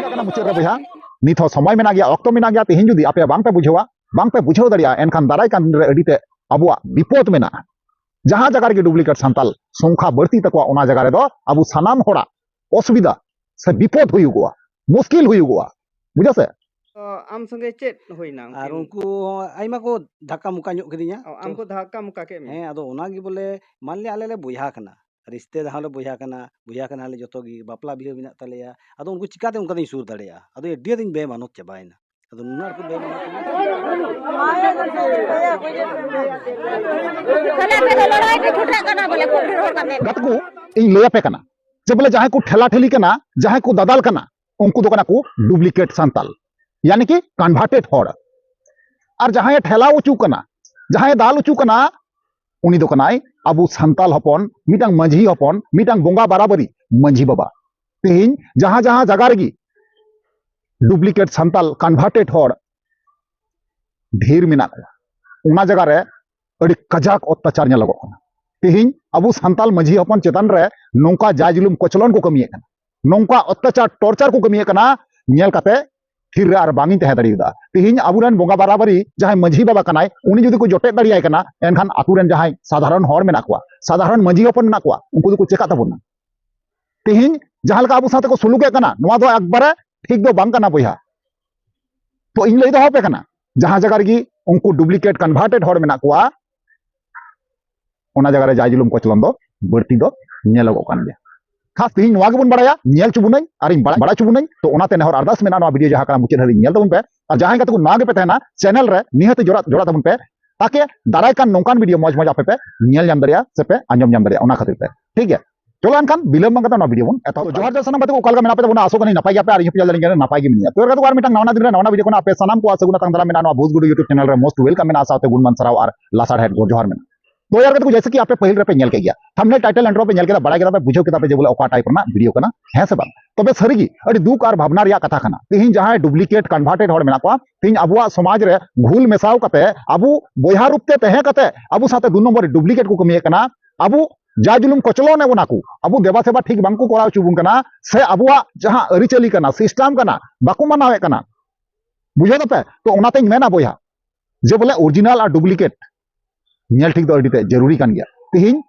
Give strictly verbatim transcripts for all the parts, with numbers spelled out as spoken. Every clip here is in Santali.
ᱠᱟᱱᱟ ᱢᱩᱪᱟᱹᱫ ᱨᱮ ᱵᱚᱭᱦᱟ, ᱱᱤᱛ ᱦᱚᱸ ᱥᱚᱢᱚᱭ ᱢᱮᱱᱟᱜ ᱜᱮᱭᱟ, ᱚᱠᱛᱚ ᱢᱮᱱᱟᱜ ᱜᱮᱭᱟ᱾ ᱛᱮᱦᱮᱧ ᱡᱩᱫᱤ ᱟᱯᱮ ᱵᱟᱝ ᱯᱮ ᱵᱩᱡᱷᱟᱹᱣᱟ, ᱵᱟᱝ ᱯᱮ ᱵᱩᱡᱷᱟᱹᱣ ᱫᱟᱲᱮᱭᱟᱜᱼᱟ, ᱮᱱᱠᱷᱟᱱ ᱫᱟᱨᱟᱭ ᱠᱟᱱ ᱫᱤᱱ ᱨᱮ ᱟᱹᱰᱤ ᱛᱮ ᱟᱵᱚᱣᱟᱜ ᱵᱤᱯᱚᱫ ᱢᱮᱱᱟᱜᱼᱟ᱾ ᱡᱟᱦᱟᱸ ᱡᱟᱭᱜᱟ ᱨᱮᱜᱮ ᱰᱩᱯᱞᱤᱠᱮᱴ ᱥᱟᱱᱛᱟᱞ ᱥᱚᱝᱠᱷᱟ ᱵᱟᱹᱲᱛᱤ ᱛᱟᱠᱚᱣᱟ, ᱚᱱᱟ ᱡᱟᱭᱜᱟ ᱨᱮᱫᱚ ᱟᱵᱚ ᱥᱟᱱᱟᱢ ᱦᱚᱲᱟᱜ ᱚᱥᱩᱵᱤᱫᱷᱟ ᱥᱮ ᱵᱤᱯᱚᱫ ᱦᱩᱭᱩᱜᱚᱜᱼᱟ, ᱢᱩᱥᱠᱤᱞ ᱦᱩᱭᱩᱜᱚᱜᱼᱟ, ᱵᱩᱡᱷᱟᱹᱣ ᱥᱮ? ᱛᱚ, ᱟᱢ ᱥᱚᱸᱜᱮ ᱪᱮᱫ ᱦᱩᱭᱱᱟ ᱟᱨ ᱩᱱᱠᱤᱱ? ᱩᱱᱠᱩ ᱦᱚᱸ ᱟᱭᱢᱟ ᱠᱚ ᱫᱷᱟᱠᱟ ᱢᱩᱠᱟ ᱧᱚᱜ ᱠᱤᱫᱤᱧᱟ᱾ ᱚ, ᱟᱢ ᱛᱚ, ᱠᱚ ᱫᱷᱟᱠᱟ ᱢᱩᱠᱟ ᱠᱮᱫ ᱢᱮᱭᱟ? ᱦᱮᱸ, ᱟᱫᱚ ᱚᱱᱟᱜᱮ ᱵᱚᱞᱮ, ᱢᱟᱱ ᱞᱮ ᱟᱞᱮ ᱞᱮ ᱵᱚᱭᱦᱟ ᱠᱟᱱᱟ, ᱨᱤᱥᱛᱮ ᱫᱟᱨ ᱦᱚᱸ ᱞᱮ ᱵᱚᱭᱦᱟ ᱠᱟᱱᱟ, ᱵᱚᱭᱦᱟ ᱠᱟᱱᱟ ᱞᱮ ᱡᱚᱛᱚ ᱜᱮ, ᱵᱟᱯᱞᱟ ᱵᱤᱦᱟᱹ ᱢᱮᱱᱟᱜ ᱛᱟᱞᱮᱭᱟ, ᱟᱫᱚ ᱩᱱᱠᱩ ᱪᱤᱠᱟᱛᱮ ᱚᱱᱠᱟ ᱫᱚᱧ ᱥᱩᱨ ᱫᱟᱲᱮᱭᱟᱜᱼᱟ? ᱟᱫᱚ ᱟᱹᱰᱤ ᱟᱸᱴᱤᱧ ᱵᱮᱢᱟᱱᱚᱛ ᱪᱟᱵᱟᱭᱮᱱᱟ᱾ ᱟᱫᱚ ᱱᱩᱱᱟᱹᱜ ᱟᱸᱴ ᱠᱚ ᱵᱮᱢᱟᱱᱚᱛ ᱠᱟᱱᱟ᱾ ᱛᱟᱦᱞᱮ ᱟᱯᱮ ᱫᱚ ᱞᱟᱹᱲᱦᱟᱹᱭ ᱯᱮ ᱪᱷᱩᱴᱟᱹᱜ ᱠᱟᱱᱟ ᱵᱚᱞᱮ, ᱠᱷᱩᱵ ᱰᱷᱮᱨ ᱦᱚᱲ ᱠᱟᱛᱮ᱾ ᱜᱟᱛᱮ ᱠᱚ, ᱤᱧ ᱞᱟᱹᱭ ᱟᱯᱮ ᱠᱟᱱᱟ ᱡᱮ ᱵᱚᱞᱮ ᱡᱟᱦᱟᱸᱭ ᱠᱚ ᱴᱷᱮᱞᱟ ᱴᱷᱮᱞᱤ ᱠᱟᱱᱟ, ᱡᱟᱦᱟᱸᱭ ᱠᱚ ᱫᱟᱫᱟᱞ ᱠᱟᱱᱟ, ᱩᱱᱠᱩ ᱫᱚ ᱠᱟᱱᱟ ᱠᱚ ᱰᱩᱯᱞᱤᱠᱮᱴ ᱥᱟᱱᱛᱟᱞ, ᱭᱟᱱᱤ ᱠᱤ ᱠᱚᱱᱵᱷᱟᱨᱴᱮᱰ ᱦᱚᱲ᱾ ᱟᱨ ᱡᱟᱦᱟᱸᱭᱮ ᱴᱷᱮᱞᱟᱣ ᱚᱪᱚ ᱠᱟᱱᱟ, ᱡᱟᱦᱟᱸᱭᱮ ᱫᱟᱞ ᱚᱪᱚ ᱠᱟᱱᱟ, ᱩᱱᱤ ᱫᱚ ᱠᱟᱱᱟᱭ ᱟᱵᱚ ᱥᱟᱱᱛᱟᱞ ᱦᱚᱯᱚᱱ, ᱢᱤᱫᱴᱟᱝ ᱢᱟᱹᱡᱷᱤ ᱦᱚᱯᱚᱱ, ᱢᱤᱫᱴᱟᱝ ᱵᱚᱸᱜᱟ ᱵᱟᱨᱟᱵᱟᱨᱤ ᱢᱟᱹᱡᱷᱤ ᱵᱟᱵᱟ᱾ ᱛᱮᱦᱮᱧ ᱡᱟᱦᱟᱸ ᱡᱟᱦᱟᱸ ᱡᱟᱭᱜᱟ ᱨᱮᱜᱮ ᱰᱩᱯᱞᱤᱠᱮᱴ ᱥᱟᱱᱛᱟᱞ ᱠᱚᱱᱵᱷᱟᱨᱴᱮᱰ ᱦᱚᱲ ᱰᱷᱮᱨ ᱢᱮᱱᱟᱜ ᱠᱚᱣᱟ, ᱚᱱᱟ ᱡᱟᱭᱜᱟ ᱨᱮ ᱟᱹᱰᱤ ᱠᱟᱡᱟᱠ ᱚᱛᱛᱟᱪᱟᱨ ᱧᱮᱞᱚᱜᱚᱜ ᱠᱟᱱᱟ᱾ ᱛᱮᱦᱮᱧ ᱟᱵᱚ ᱥᱟᱱᱛᱟᱞ ᱢᱟᱹᱡᱷᱤ ᱦᱚᱯᱚᱱ ᱪᱮᱛᱟᱱ ᱨᱮ ᱱᱚᱝᱠᱟ ᱡᱟᱭ ᱡᱩᱞᱩᱢ ᱠᱚᱪᱞᱚᱱ ᱠᱚ ᱠᱟᱹᱢᱤᱭᱮᱫ ᱠᱟᱱᱟ, ᱱᱚᱝᱠᱟ ᱚᱛᱛᱟᱪᱟᱨ ᱴᱚᱨᱪᱟᱨ ᱠᱚ ᱠᱟᱹᱢᱤᱭᱮᱫ ᱠᱟᱱᱟ, ᱧᱮᱞ ᱠᱟᱛᱮ ᱛᱷᱤᱨ ᱨᱮ ᱟᱨ ᱵᱟᱝ ᱤᱧ ᱛᱟᱦᱮᱸ ᱫᱟᱲᱮᱭᱟᱫᱟ᱾ ᱛᱮᱦᱮᱧ ᱟᱵᱚᱨᱮᱱ ᱵᱚᱸᱜᱟ ᱵᱟᱨᱟᱵᱟᱨᱤ ᱡᱟᱦᱟᱸᱭ ᱢᱟᱹᱡᱷᱤ ᱵᱟᱵᱟ ᱠᱟᱱᱟᱭ, ᱩᱱᱤ ᱡᱩᱫᱤ ᱠᱚ ᱡᱚᱴᱮᱫ ᱫᱟᱲᱮᱭᱟᱭ ᱠᱟᱱᱟ, ᱮᱱᱠᱷᱟᱱ ᱟᱛᱳ ᱨᱮᱱ ᱡᱟᱦᱟᱸᱭ ᱥᱟᱫᱷᱟᱨᱚᱱ ᱦᱚᱲ ᱢᱮᱱᱟᱜ ᱠᱚᱣᱟ, ᱥᱟᱫᱷᱟᱨᱚᱱ ᱢᱟᱹᱡᱷᱤ ᱦᱚᱯᱚᱱ ᱢᱮᱱᱟᱜ ᱠᱚᱣᱟ, ᱩᱱᱠᱩ ᱫᱚᱠᱚ ᱪᱮᱠᱟᱜ ᱛᱟᱵᱚᱱᱟ? ᱛᱮᱦᱮᱧ ᱡᱟᱦᱟᱸ ᱞᱮᱠᱟ ᱟᱵᱚ ᱥᱟᱶᱛᱮ ᱠᱚ ᱥᱩᱞᱩᱠᱮᱫ ᱠᱟᱱᱟ, ᱱᱚᱣᱟ ᱫᱚ ᱮᱠᱵᱟᱨᱮ ᱴᱷᱤᱠ ᱫᱚ ᱵᱟᱝ ᱠᱟᱱᱟ ᱵᱚᱭᱦᱟ᱾ ᱛᱚ ᱤᱧ ᱞᱟᱹᱭ ᱫᱚᱦᱚ ᱟᱯᱮ ᱠᱟᱱᱟ, ᱡᱟᱦᱟᱸ ᱡᱟᱭᱜᱟ ᱨᱮᱜᱮ ᱩᱱᱠᱩ ᱰᱩᱯᱞᱤᱠᱮᱴ ᱠᱚᱱᱵᱷᱟᱨᱴᱮᱰ ᱦᱚᱲ ᱢᱮᱱᱟᱜ ᱠᱚᱣᱟ, ᱚᱱᱟ ᱡᱟᱭᱜᱟ ᱨᱮ ᱡᱟᱭ ᱡᱩᱞᱩᱢ ᱠᱚᱪᱞᱚᱱ ᱫᱚ ᱵᱟᱹᱲᱛᱤ ᱫᱚ ᱧᱮᱞᱚᱜᱚᱜ ᱠᱟᱱ ᱜᱮᱭᱟ᱾ ᱠᱷᱟᱥ ᱛᱮᱦᱮᱧ ᱱᱚᱣᱟ ᱜᱮᱵᱚᱱ ᱵᱟᱲᱟᱭᱟ, ᱧᱮᱞ ᱦᱚᱪᱚ ᱵᱚᱱᱟᱹᱧ ᱟᱨᱤᱧ ᱵᱟᱲᱟᱭ, ᱵᱟᱲᱟᱭ ᱦᱚᱪᱚ ᱵᱚᱱᱟᱹᱧ᱾ ᱛᱚ ᱚᱱᱟᱛᱮ ᱱᱮᱦᱚᱨ ᱟᱨᱫᱟᱥ ᱢᱮᱱᱟᱜᱼᱟ, ᱱᱚᱣᱟ ᱵᱷᱤᱰᱤᱭᱳ ᱡᱟᱦᱟᱸ ᱠᱟᱱᱟ ᱢᱩᱪᱟᱹᱫ ᱦᱟᱹᱵᱤᱡ ᱧᱮᱞ ᱛᱟᱵᱚᱱ ᱯᱮ᱾ ᱟᱨ ᱡᱟᱦᱟᱸᱭ ᱜᱟᱛᱮ ᱠᱚ ᱱᱟᱣᱟ ᱜᱮᱯᱮ ᱛᱟᱦᱮᱱᱟ, ᱪᱮᱱᱮᱞ ᱨᱮ ᱱᱤᱦᱟᱹᱛ ᱡᱚᱲᱟ, ᱡᱚᱲᱟ ᱛᱟᱵᱚᱱ ᱯᱮ, ᱛᱟᱠᱮ ᱫᱟᱨᱟᱭ ᱠᱟᱱ ᱱᱚᱝᱠᱟᱱ ᱵᱷᱤᱰᱤᱭᱳ ᱢᱚᱡᱽ ᱢᱚᱡᱽ ᱟᱯᱮ ᱯᱮ ᱧᱮᱞ ᱧᱟᱢ ᱫᱟᱲᱮᱭᱟᱜᱼᱟ ᱥᱮ ᱯᱮ ᱟᱸᱡᱚᱢ ᱧᱟᱢ ᱫᱟᱲᱮᱭᱟᱜᱼᱟ, ᱚᱱᱟ ᱠᱷᱟᱹᱛᱤᱨ ᱛᱮ᱾ ᱴᱷᱤᱠ ᱜᱮᱭᱟ, ᱪᱚᱞᱚ ᱮᱱᱠᱷᱟᱱ ᱵᱤᱞᱚᱢ ᱵᱟᱝ ᱠᱟᱛᱮ ᱱᱚᱣᱟ ᱵᱷᱤᱰᱤᱭᱳ ᱵᱚᱱ ᱮᱛᱚᱦᱚᱵ᱾ ᱡᱚᱦᱟᱨ ᱡᱚᱦᱟᱨ ᱥᱟᱱᱟᱢ ᱜᱟᱛᱮ ᱠᱚ, ᱚᱠᱟ ᱞᱮᱠᱟ ᱢᱮᱱᱟᱜ ᱯᱮ ᱛᱟᱵᱚᱱᱟ? ᱟᱥᱚᱜ ᱠᱟᱹᱱᱟᱹᱧ ᱱᱟᱯᱟᱭ ᱜᱮᱭᱟᱯᱮ ᱟᱨ ᱤᱧ ᱦᱚᱸ ᱯᱮ ᱧᱮᱞ ᱫᱟᱲᱮᱭᱟᱜ ᱠᱟᱱᱟ ᱱᱟᱯᱟᱭ ᱜᱮ ᱢᱮᱱᱟᱜᱼᱟ᱾ ᱛᱚ ᱜᱟᱛᱮ ᱠᱚ, ᱟᱨ ᱢᱤᱫᱴᱟᱝ ᱱᱟᱣᱟ ᱫᱤᱱ ᱨᱮ ᱱᱟᱣᱟ ᱵᱷᱤᱰᱤᱭᱳ ᱠᱷᱚᱱᱟᱜ ᱟᱯᱮ ᱥᱟᱱᱟᱢ ᱠᱚ ᱟᱥᱚᱜ ᱠᱟᱱᱟ ᱛᱟᱝ ᱫᱟᱨᱟᱢ ᱢᱮᱱᱟᱜᱼᱟ ᱱᱚᱣᱟ ᱵᱷᱳᱡᱽ ᱜᱩᱰᱩ YouTube ᱪᱮᱱᱮᱞ ᱨᱮ most welcome ᱢᱮᱱᱟᱜᱼᱟ, ᱥᱟᱶᱛᱮ ᱜᱩᱱᱢᱟᱱ ᱥᱟᱨᱦᱟᱣ ᱟᱨ ᱞᱟᱥᱟᱲᱦᱮᱫ ᱜᱚᱰ ᱡᱚᱦᱟᱨ ᱢᱮᱱᱟᱜᱼᱟ᱾ ᱛᱚ ᱭᱟᱨ ᱜᱟᱛᱮ ᱠᱚ, ᱡᱮᱭᱥᱮ ᱠᱤ ᱟᱯᱮ ᱯᱟᱹᱦᱤᱞ ᱨᱮᱯᱮ ᱧᱮᱞ ᱠᱮᱫ ᱜᱮᱭᱟ, ᱛᱷᱟᱢᱵᱱᱮᱞ, ᱴᱟᱭᱴᱮᱞ, ᱤᱱᱴᱨᱳ ᱯᱮ ᱧᱮᱞ ᱠᱮᱫᱟ, ᱵᱟᱲᱟᱭ ᱠᱮᱫᱟ ᱯᱮ, ᱵᱩᱡᱷᱟᱹᱣ ᱠᱮᱫᱟ ᱯᱮ ᱡᱮ ᱵᱚᱞᱮ ᱚᱠᱟ ᱴᱟᱭᱤᱯ ᱨᱮᱱᱟᱜ ᱵᱷᱤᱰᱤᱭᱳ ᱠᱟᱱᱟ, ᱦᱮᱸ ᱥᱮ ᱵᱟᱝ? ᱛᱚᱵᱮ ᱥᱟᱹᱨᱤᱜᱮ ᱟᱹᱰᱤ ᱫᱩᱠ ᱟᱨ ᱵᱷᱟᱵᱽᱱᱟ ᱨᱮᱭᱟᱜ ᱠᱟᱛᱷᱟ ᱠᱟᱱᱟ᱾ ᱛᱮᱦᱮᱧ ᱡᱟᱦᱟᱸᱭ ᱰᱩᱯᱞᱤᱠᱮᱴ ᱠᱚᱱᱵᱷᱟᱨᱴᱮᱰ ᱦᱚᱲ ᱢᱮᱱᱟᱜ ᱠᱚᱣᱟ, ᱛᱮᱦᱮᱧ ᱟᱵᱚᱣᱟᱜ ᱥᱚᱢᱟᱡᱽ ᱨᱮ ᱜᱷᱩᱞ ᱢᱮᱥᱟᱣ ᱠᱟᱛᱮ, ᱟᱵᱚ ᱵᱚᱭᱦᱟ ᱨᱩᱯ ᱛᱮ ᱛᱟᱦᱮᱸ ᱠᱟᱛᱮ ᱟᱵᱚ ᱥᱟᱶᱛᱮ ᱫᱩ ᱱᱚᱢᱵᱚᱨ ᱨᱮ ᱰᱩᱯᱞᱤᱠᱮᱴ ᱠᱚ ᱠᱟᱹᱢᱤᱭᱮᱫ ᱠᱟᱱᱟ᱾ ᱟᱵᱚ ᱡᱟ ᱡᱩᱞᱩᱢ ᱠᱚᱪᱞᱚᱱ ᱮᱫ ᱵᱚᱱᱟ ᱠᱚ, ᱟᱵᱚ ᱫᱮᱵᱟ ᱥᱮᱵᱟ ᱴᱷᱤᱠ ᱵᱟᱝᱠᱚ ᱠᱚᱨᱟᱣ ᱦᱚᱪᱚ ᱵᱚᱱ ᱠᱟᱱᱟ, ᱥᱮ ᱟᱵᱚᱣᱟᱜ ᱡᱟᱦᱟᱸ ᱟᱹᱨᱤᱪᱟᱹᱞᱤ ᱠᱟᱱᱟ, system ᱠᱟᱱᱟ, ᱵᱟᱠᱚ ᱢᱟᱱᱟᱣᱮᱫ ᱠᱟᱱᱟ᱾ ᱵᱩᱡᱷᱟᱹᱣ ᱫᱟᱯᱮ? ᱛᱚ ᱚᱱᱟᱛᱮᱧ ᱢᱮᱱᱟ ᱵᱚᱭᱦᱟ, ᱡᱮ ᱵᱚᱞᱮ original ᱟᱨ duplicate ᱧᱮᱞ ᱴᱷᱤᱠ ᱫᱚ ᱟᱹᱰᱤ ᱛᱮ ᱡᱟᱹᱨᱩᱨᱤ ᱠᱟᱱ ᱜᱮᱭᱟ᱾ ᱛᱤᱦᱤᱧ